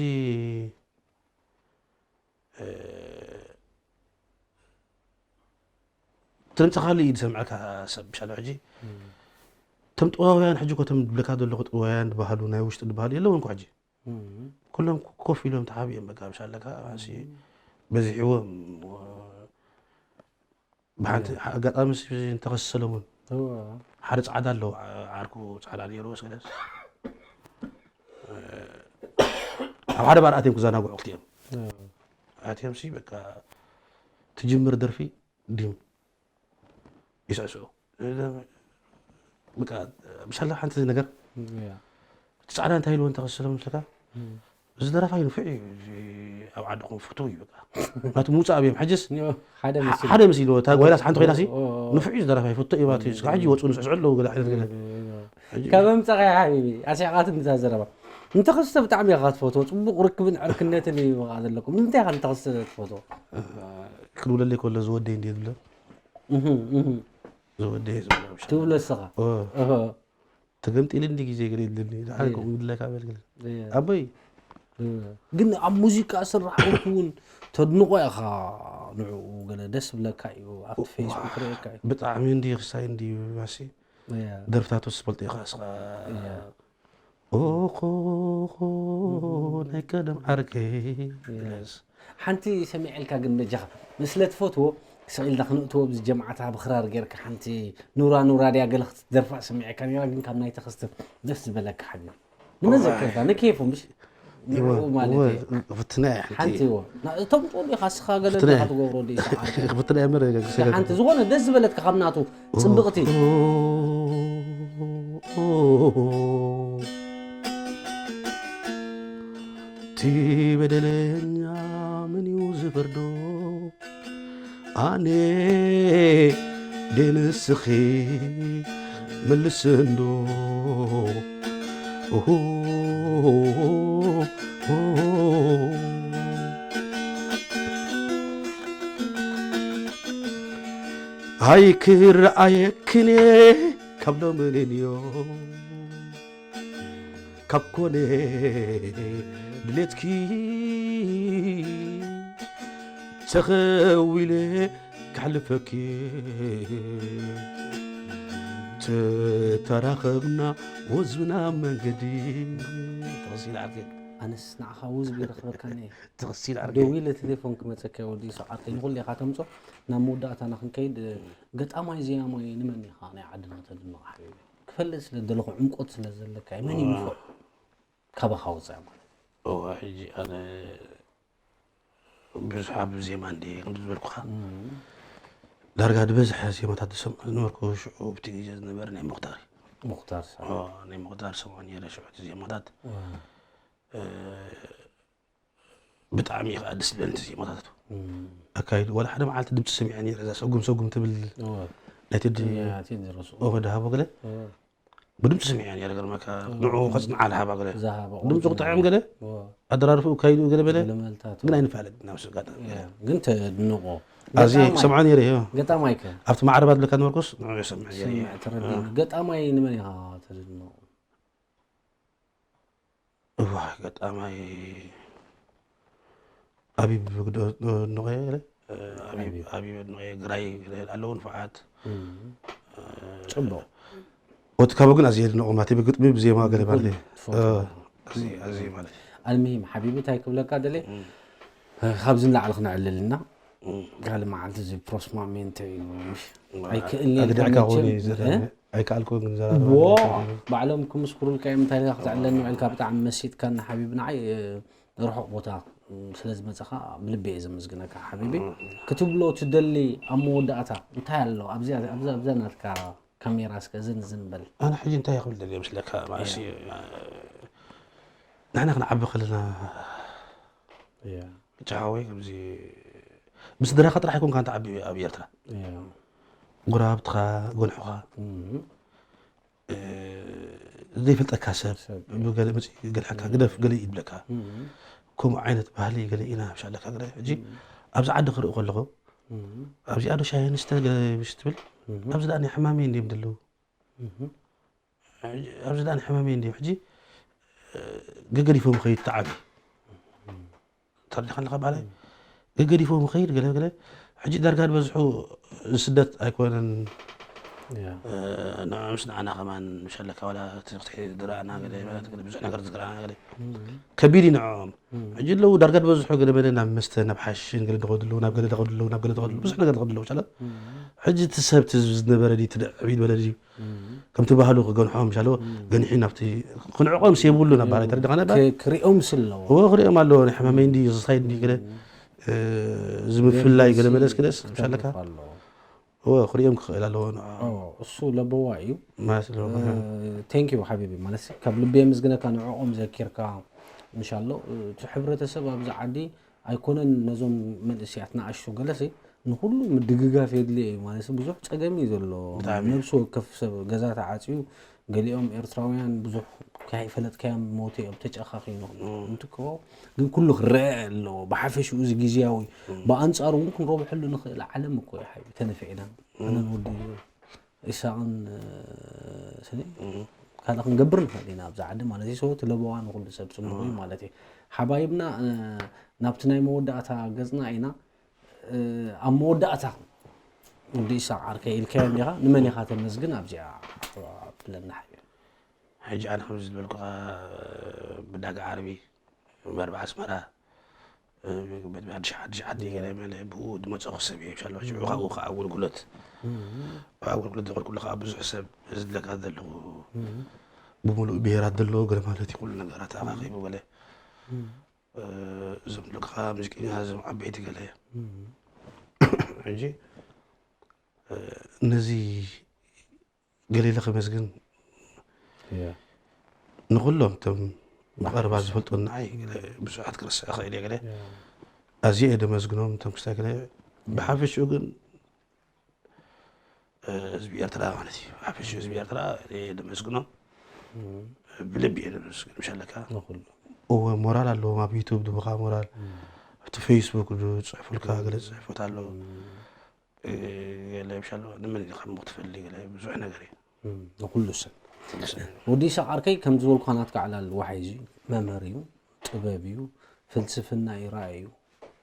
እ፣ ትምጽኻሉ እዩ ዝሰምዐካ ሰብ፣ ምሻሎ ሕጂ። እም። እቶም ጥበባውያን ሕጂ እኮ እቶም ዝብለካ ዘለኹ ጥበባውያን ዝበሃሉ ናይ ውሽጢ ዝበሃሉ የለውን እኮ ሕጂ። እም። ኩሎም ኮፍ ኢሎም ተሓቢኦም በቃ፣ ምሻለካ፣ ኣሲ፣ እም። በዚሕዎም፣ ብሓንቲ እም። ኣጋጣሚ ሲ-፣ እንተኸሲ ሰለሙን እዎ። ሓደ ጻዕዳ ኣለዎ፣ ዓ-፣ ዓርኩ ጻዕዳ ነይሩ፣ ወስከለስ። ኣብ ሓደ ባር ኣትዮም ክዘናግዑ ክልቲኦም። እዎ። ኣትዮም ሲ በቃ ትጅምር ደርፊ ዲም ይስዕስዑ። በቃ፣ ምሻለ ሓንቲ ነገር እያ። እቲ ጻዕዳ እንታይ ኢልዎ እንተኸሰሎም ምስለካ፣ እም። እዚ ደራፋይ ንፉዕ እዩ፣ እዚ ኣብ ዓድኹም ፍቱው እዩ በቃ። ናቱ ምውጻእ ኣብዮም። ሕጅስ ዮ፣ ሓደ ሐ-፣ መሲሉ። ሓደ መሲሉ፣ እታ ጓይላስ ሓንቲ ኮይና ሲ፣ ኦ፣ ኦ፣ ኦ። ንፉዕ እዩ እዚ ደራፋይ ፍቱው እዩ ባቲ፣ ኦ፣ እስከ ሕጂ ኦ፣ ይወጽኡ ንስዕስዑ ኣለዉ ገለ ዓይነት ገለ። ኦ፣ ኦ። ሕጂ ካብ ኣምጻኻ ኢኻ ሓቢቢ፣ ኣስሒቓትኒ እዛ ዘረባ። ንተኸስተ ብጣዕሚ ኢኻ ትፈትዎ፣ ጽቡቕ ርክብን ዕርክነትን እዩ በቃ ዘለኩም። ንምንታይ ኢኻ ንተኸስተ ትፈትዎ? ክድውለለይ ከሎ ዝወደይ እንድየ ዝብሎ። እህ፣ እህ። ዝወደይ ዝብሎ። ትብሎ እስኻ? ኦ። እህ። ተገምጢሉ እንዲ ግዜ ገለ ይብለኒ። ደሓር እየ። ከምኡ ይብለካ በል ገለ። እየ። ኣቦይ። እየ። ግን ኣብ ሙዚቃ ስራሕ ወቅቲ እውን ተድንቆ ኢኻ ንዕኡ ገለ ደስ ዝብለካ እዩ። ኣብቲ ዋ፣ ፌስቡክ ርእየካ እዩ። ብጣዕሚ እንዲ ክሳይ እንዲ ማሲ። እየ። ደርፍታቱ ዝፈልጦ ኢኻ እስኻ። እየ። ኦኾኾ ናይ ቀደም ዓርከይ። እየ። ሓንቲ ሰሚዐልካ ግን በጃኻ፣ ንስለ ትፈትዎ ስቕ ኢልና ክነእትዎ ኣብዚ ጀምዓታ ብኽራር ጌርካ ሓንቲ ኑራ ኑራ ድያ ገለ ክትደርፋ ሰሚዐካ ነይራ፣ ግን ካብ ናይ ተኸስተ ደስ ዝበለካ ሓንቲ። ንመዘከርታ፣ ንኬፉ ምሽ ንዕኡ ማለት እየ። ክፍትና እየ ሓንቲ። ሓንቲ እዎ። ና-፣ እቶም ጾም ኢኻ ስኻ ገለ ክፍትና እየ። ኢኻ ትገብሮ ድዩ ሰዓት? ክፍትና እየ መረ ገ-፣ እስኪ ሓንቲ ዝኾነ ደስ ዝበለትካ ካብ ናቱ ጽብቕቲ። እቲ በደለኛ መን እዩ ዝፈርዶ? ኣነ ደ ንስኺ መልስ እንዶ? ኦሆ፣ ኣይክረኣየክን ካብ ሎሚ ንንዮ። ካብ ኮነ ድሌትኪ ተኸዊለ ክሕልፈኪ ተተራኸብና ወዝብና መንገዲ። ተኸሲል ዓርከይ። ኣነስ ንዓኻ ውዝብ ይረኽበካኒ። ተኸሲል ዓርከይ። ደዊለ ቴሌፎን ክመጸካ ወዲ ሰዓት ንኹሉ ኢኻ ተምጾ። ናብ መወዳእታና ክንከይድ፣ ገጣማይ ዘያማይ ንመን ኢኻ ናይ ዓድና ተድንቕ ሓቢቢ? ክፈልጥ ስለ ደለኹ ዕምቆት ስለ ዘለካ እዩ። መን እዩ ንፉዕ? ካባኻ ወጻኢ ማለት እዩ። እወ፣ ሕጂ ኣነ ብዙሕ ኣብ ዜማ እንድየ፣ ከምቲ ዝበልኩኻ፣ እም። ዳርጋ ዝበዝሐ ዜማታት ዝሰምዖ ዝነበርኩ ሽዑ፣ ኣብቲ ግዜ ዝነበረ ናይ ሙኽታር እዩ። ሙኽታር ሳሚ። እወ፣ ናይ ሙኽታር ሰምዖ ነይረ ሽዑ እቲ ዜማታት። እወ። እ፣ ብጣዕሚ እዩ ከዓ ደስ ዝብለኒ እቲ ዜማታቱ። እም። ኣካይዱ፣ ዋላ ሓደ መዓልቲ ድምፂ ሰሚዐ ነይረ፣ እዛ ሰጉም ሰጉም ትብል እወ። ናይ ቴዲ እያ፣ ቴዲ ረስኡ። ኦሆ፣ ደሃቦ ገለ። እወ። ብድምፂ ሰሚዐ ነይረ፣ ገርመካ። እወ። ንዕኡ ከፅንዓ ዝሃባ ገለ። ዝሃባ ድምፁ ኦሪጂናል። ክጥዕም ገለ። እወ። ኣደራርፍኡ ኣካይዱ ገለ በለ። ገለ መልታቱ። ግን ኣይንፋለጥ ናብ ስጋጣ። እያ፣ ግን ተድንቆ። ኣዚ ገጣማይ። ክሰምዖ ነይረ፣ እዮ። ገጣማይ ከ? ኣብቲ ማዕረባት ብለካ ነበርኩስ፣ ንዕኡ ይሰምዕ ነይረ፣ ስምዕ እዮ። ትረድእ። እወ። ገጣማይ ንመን ኢኻ ተድንቆ? እዋ፣ ገጣማይ ኣቢብ ዶ-፣ ዶ-፣ ዶ-፣ እ፣ ኣቢብ፣ ኣቢብ። ኣቢብ ዶ-፣ ግራይ ኣለዉ ንፉዓት። እም። እ፣ ጽቡቕ። ወትካቦ ግን ኣዝየ የድንቖ ማለት እዩ፣ ብግጥሚ ብዜማ ገለ ማለት እዩ። ትፈትዎ። እ፣ ኣዝየ፣ ኣዝየ ማለት እዩ። ኣልምሂም ሓቢቢ እንታይ ክብለካ ደልየ? እም። እ፣ ካብዚ ንላዕሊ ክነዕልል ኢና። እም። ካልእ መዓልቲ እዚ ፕሮስማሜንተ እዩ። እም። ኣይክእልን እልካ ግድዕካ መቸም፣ ኾነ እዩ ዘረባ። እ? ኣይከኣልኩን ግን ዘረባ ዎ፣ ኣይከኣልኩን። ባዕሎም ክምስክሩልካ እዮም። እንታይ ኢልካ ክትዕለኒ ውዒልካ፣ ብጣዕሚ መሲጥካኒ ሓቢቢ። ንዓይ፣ እ፣ ርሑቕ ቦታ፣ እ፣ ስለ ዝመጻኻ ብልቢ እየ ዘመስግነካ ሓቢቢ። እም። ክትብሎ ትደሊ ኣብ መወዳእታ እንታይ ኣሎ? ኣብዚኣ፣ ኣብዛ፣ ኣብዛ ናትካ ካሜራ እስከ ዝን ዝን በል። ኣነ ሕጂ እንታይ ክብል ደልየ ምስለካ? ማእሲ፣ እያ። እ፣ ንሕና ክንዓቢ ከለና ያ ጫሓወይ ከምዚ ብስድራኻ ጥራሕ ኣይኮንካ እንተ ዓቢ ኣብ ኤርትራ ያ ጎረባብትኻ ጎንሑኻ እም፣ እ፣ ዘይፈልጠካ ሰብ ሰብ። ብገለ መፂ ይገልሐካ ግደፍ ገለ ይብለካ እም፣ ከምኡ ዓይነት ባህሊ ገለ ኢና ምሻለካ ገለ ሕጂ ኣብዚ ዓዲ ክርኢ ከለኹ እም፣ ኣብዚኣ ዶ ሻሂ ንስተ ገለ ምሽ ትብል እም፣ ኣብዚ ደኣ ናይ ሕማመይ እንዲዮም ዘለዉ እም፣ ኣብዚ ደኣ ናይ ሕማመይ እንዲዮም ሕጂ እ፣ ገገዲፎም ኸይድ ተዓቢ ተረዲኻ ኣለኻ በዓላይ ገገዲፎም ኸይድ ገለ ገለ ሕጂ ዳርጋ ዝበዝሑ ስደት ኣይኮነን ያ ንዕምስ ንዓና ከማን ምሸለካ ዋላ ክትሕድራና ገለ ብዙሕ ነገር ዝዝክራና ገለ እም፣ ከቢድ እዩ ንዕኦም እም፣ ሕጂ ኣለዉ ዳርጋ ዝበዝሑ ገለ መለ ናብ መስተ ናብ ሓሽን ገለ ዝኸዱ ኣለዉ ናብ ገለ ዝኸዱ ኣለዉ ናብ ገለ ዝኸዱ ኣለዉ ብዙሕ ነገር ዝኸዱ ኣለዉ ሻለ እም፣ ሕጂ እቲ ሰብ እቲ ዝነበረ ድዩ እቲ ዕብይ ዝበለ ድዩ እም፣ ከምቲ ባህሉ ክገንሖም ሻለ ገኒሑ ናብቲ ክንዕቆም የብሉ ናብ ባህላይ ተረዲኻ ነበር ክ- ክሪኦም ስለ ኣለዎ እዎ ክሪኦም ኣለዎ ናይ ሕማመይ እንዲ ዝሳይድ እንዲ ገለ እ፣ ዝምፍላይ ገለ መለስ ክደስ ምሻለካ ክተርፍ ኣለዎ እዎ ክሪኦም ክኽእል ኣለዎ ንዕኦም ኦ፣ እሱ ለበዋ እዩ ማለት ኣለዎ ቴንክ ዩ ሓቢቢ ማለት ካብ ልቢ የመስግነካ ንዕኦም ዘኪርካ እንሻሎ እቲ ሕብረተሰብ ኣብዚ ዓዲ ኣይኮነን ነዞም መንእስያት ንኣሽቱ ገለሲ ንኩሉ ምድግጋፍ የድልየ እዩ ማለት ብዙሕ ፀገም እዩ ዘሎ ብጣዕሚ። ነብሲ ወከፍ ሰብ ገዛ ተዓፅዩ ገሊኦም ኤርትራውያን ብዙሕ ከይፈለጥካዮም ሞት እዮም ተጨኻኺኖም እንትከዎ ግን ኩሉ ክረአ ኣለዎ ብሓፈሽኡ እዚ ግዜያዊ ብኣንፃሩ እውን ክንረብሐሉ ንኽእል ዓለም እኮ እዩ ሓቢቢ ተነፊዕና ኣነን ወዲ ኢሳቕን ስኒ ካልእ ክንገብር ንኽእል ኢና ኣብዚ ዓዲ ማለት እዩ ሰው ትለበዋ ንኩሉ ሰብ ፅምሩ ማለት እዩ ሓባይብና ናብቲ ናይ መወዳእታ ገፅና ኢና ኣብ መወዳእታ ወዲ ኢሳቕ ዓርከይ ኢልካዮ እንዲኻ ንመን ኢኻ ተመስግን ኣብዚኣ ብለና ሓቢር ሕጂ ኣነ ከምዚ ዝበልኩኻ ብዳጋ ዓርቢ መርበብ ኣስመራ ኣዲሽ ዓዲ ገለ መለ ብኡ ዝመፀኹ ሰብ እየ ሻሎ ሽዑ ካብኡ ከዓ ኣገልግሎት ኣገልግሎት ዝኸድኩሉ ከዓ ብዙሕ ሰብ ዝለካ ዘለኹ ብምሉእ ብሄራት ዘለዎ ገለ ማለት እዩ ኩሉ ነገራት ኣኻኺቡ ገለ እዞም ደቅኻ ሙዚቀኛ እዞም ዓበይቲ ገለ ሕጂ ነዚ ገሊለ ከመስግን ንኩሎም እቶም ብቐረባ ዝፈልጡ ንዓይ ብዙሓት ክርስዕ ክእል እየ ገለ ኣዝየ እየ ደመስግኖም እቶም ክስታይ ገለ ብሓፈሽኡ ግን ህዝቢ ኤርትራ ማለት እዩ ብሓፈሽኡ ህዝቢ ኤርትራ እየ ደመስግኖም ብልቢ እየ ደመስግን ምሻለካ እወ ሞራል ኣለዎም ኣብ ዩቱብ ድቡኻ ሞራል ኣብቲ ፌስቡክ ዝፅሕፉልካ ገለ ፅሕፎት ኣለዉ ገለ ምሻሎ ንመን ኢኻ እሞ ክትፈሊ ገለ ብዙሕ ነገር እዩ ንኩሉ ሰብ ወዲ ኢሳቅ ዓርከይ ከም ዝበልኳ ናትካ ዕላል ዋሓይ እዚ መምህር እዩ ጥበብ እዩ ፍልስፍና እዩ ራእይ እዩ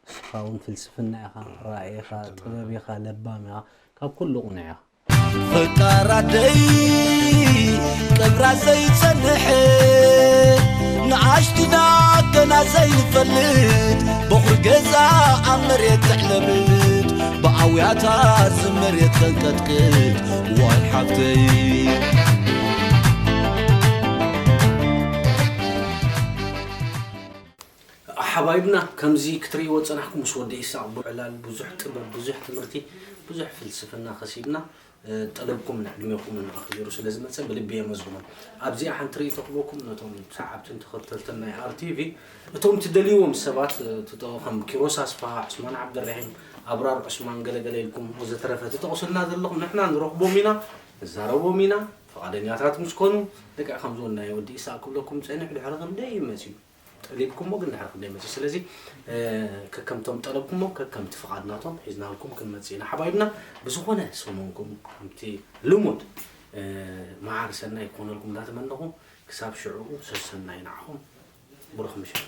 ንስኻ እውን ፍልስፍና ኢኻ ራእይ ኢኻ ጥበብ ኢኻ ለባም ኢኻ ካብ ኩሉ ቁኑዕ ኢኻ ፈቃር ኣደይ ቀብራ ዘይጸንሐ ንኣሽቱና ገና ዘይንፈልጥ በኹር ገዛ ኣብ መሬት ተሕለብጥ ብኣውያታ ዝመሬት ተንቀጥቅጥ ዋይ ሓፍተይ ሓባይብና ከምዚ ክትርእይዎ ጸናሕኩም ምስ ወዲ ኢሳቕ ብዕላል ብዙሕ ጥበብ ብዙሕ ትምህርቲ ብዙሕ ፍልስፍና ከሲብና ጠለብኩም ንዕድሜኹምን ኣኽቢሩ ስለ ዝመጸ ብልቢ የመስግኖም ኣብዚኣ ሓንቲ ርእይቶ ክበኩም ነቶም ሰዓብትን ተኸተልትን ናይ ኣርቲቪ እቶም ትደልይዎም ሰባት ትጠቐ ከም ኪሮስ ኣስፋ ዑስማን ዓብደራሒም ኣብራር ዑስማን ገለገለ ኢልኩም ወዘተረፈ ትጠቕሱልና ዘለኹም ንሕና ንረኽቦም ኢና ንዛረቦም ኢና ፍቓደኛታት ምስ ኮኑ ልክዕ ከምዚ እውን ናይ ወዲ ኢሳቕ ክብለኩም ጸኒሑ ድሕሪ ክንደይ እዩ መጽዩ ጠሊብኩሞ ግን ድሕሪ ክንደይ መጽዩ ስለዚ ከከምቶም ጠለብኩሞ ከከምቲ ፍቓድ ናቶም ሒዝናልኩም ክንመጽእ ኢና ሓባይብና ብዝኾነ ሰሙንኩም ከምቲ ልሙድ መዓር ሰናይ ክኾነልኩም እንዳተመነኹ ክሳብ ሽዑ ሰሰናይ ንዓኹም ብሩኽ ምሸት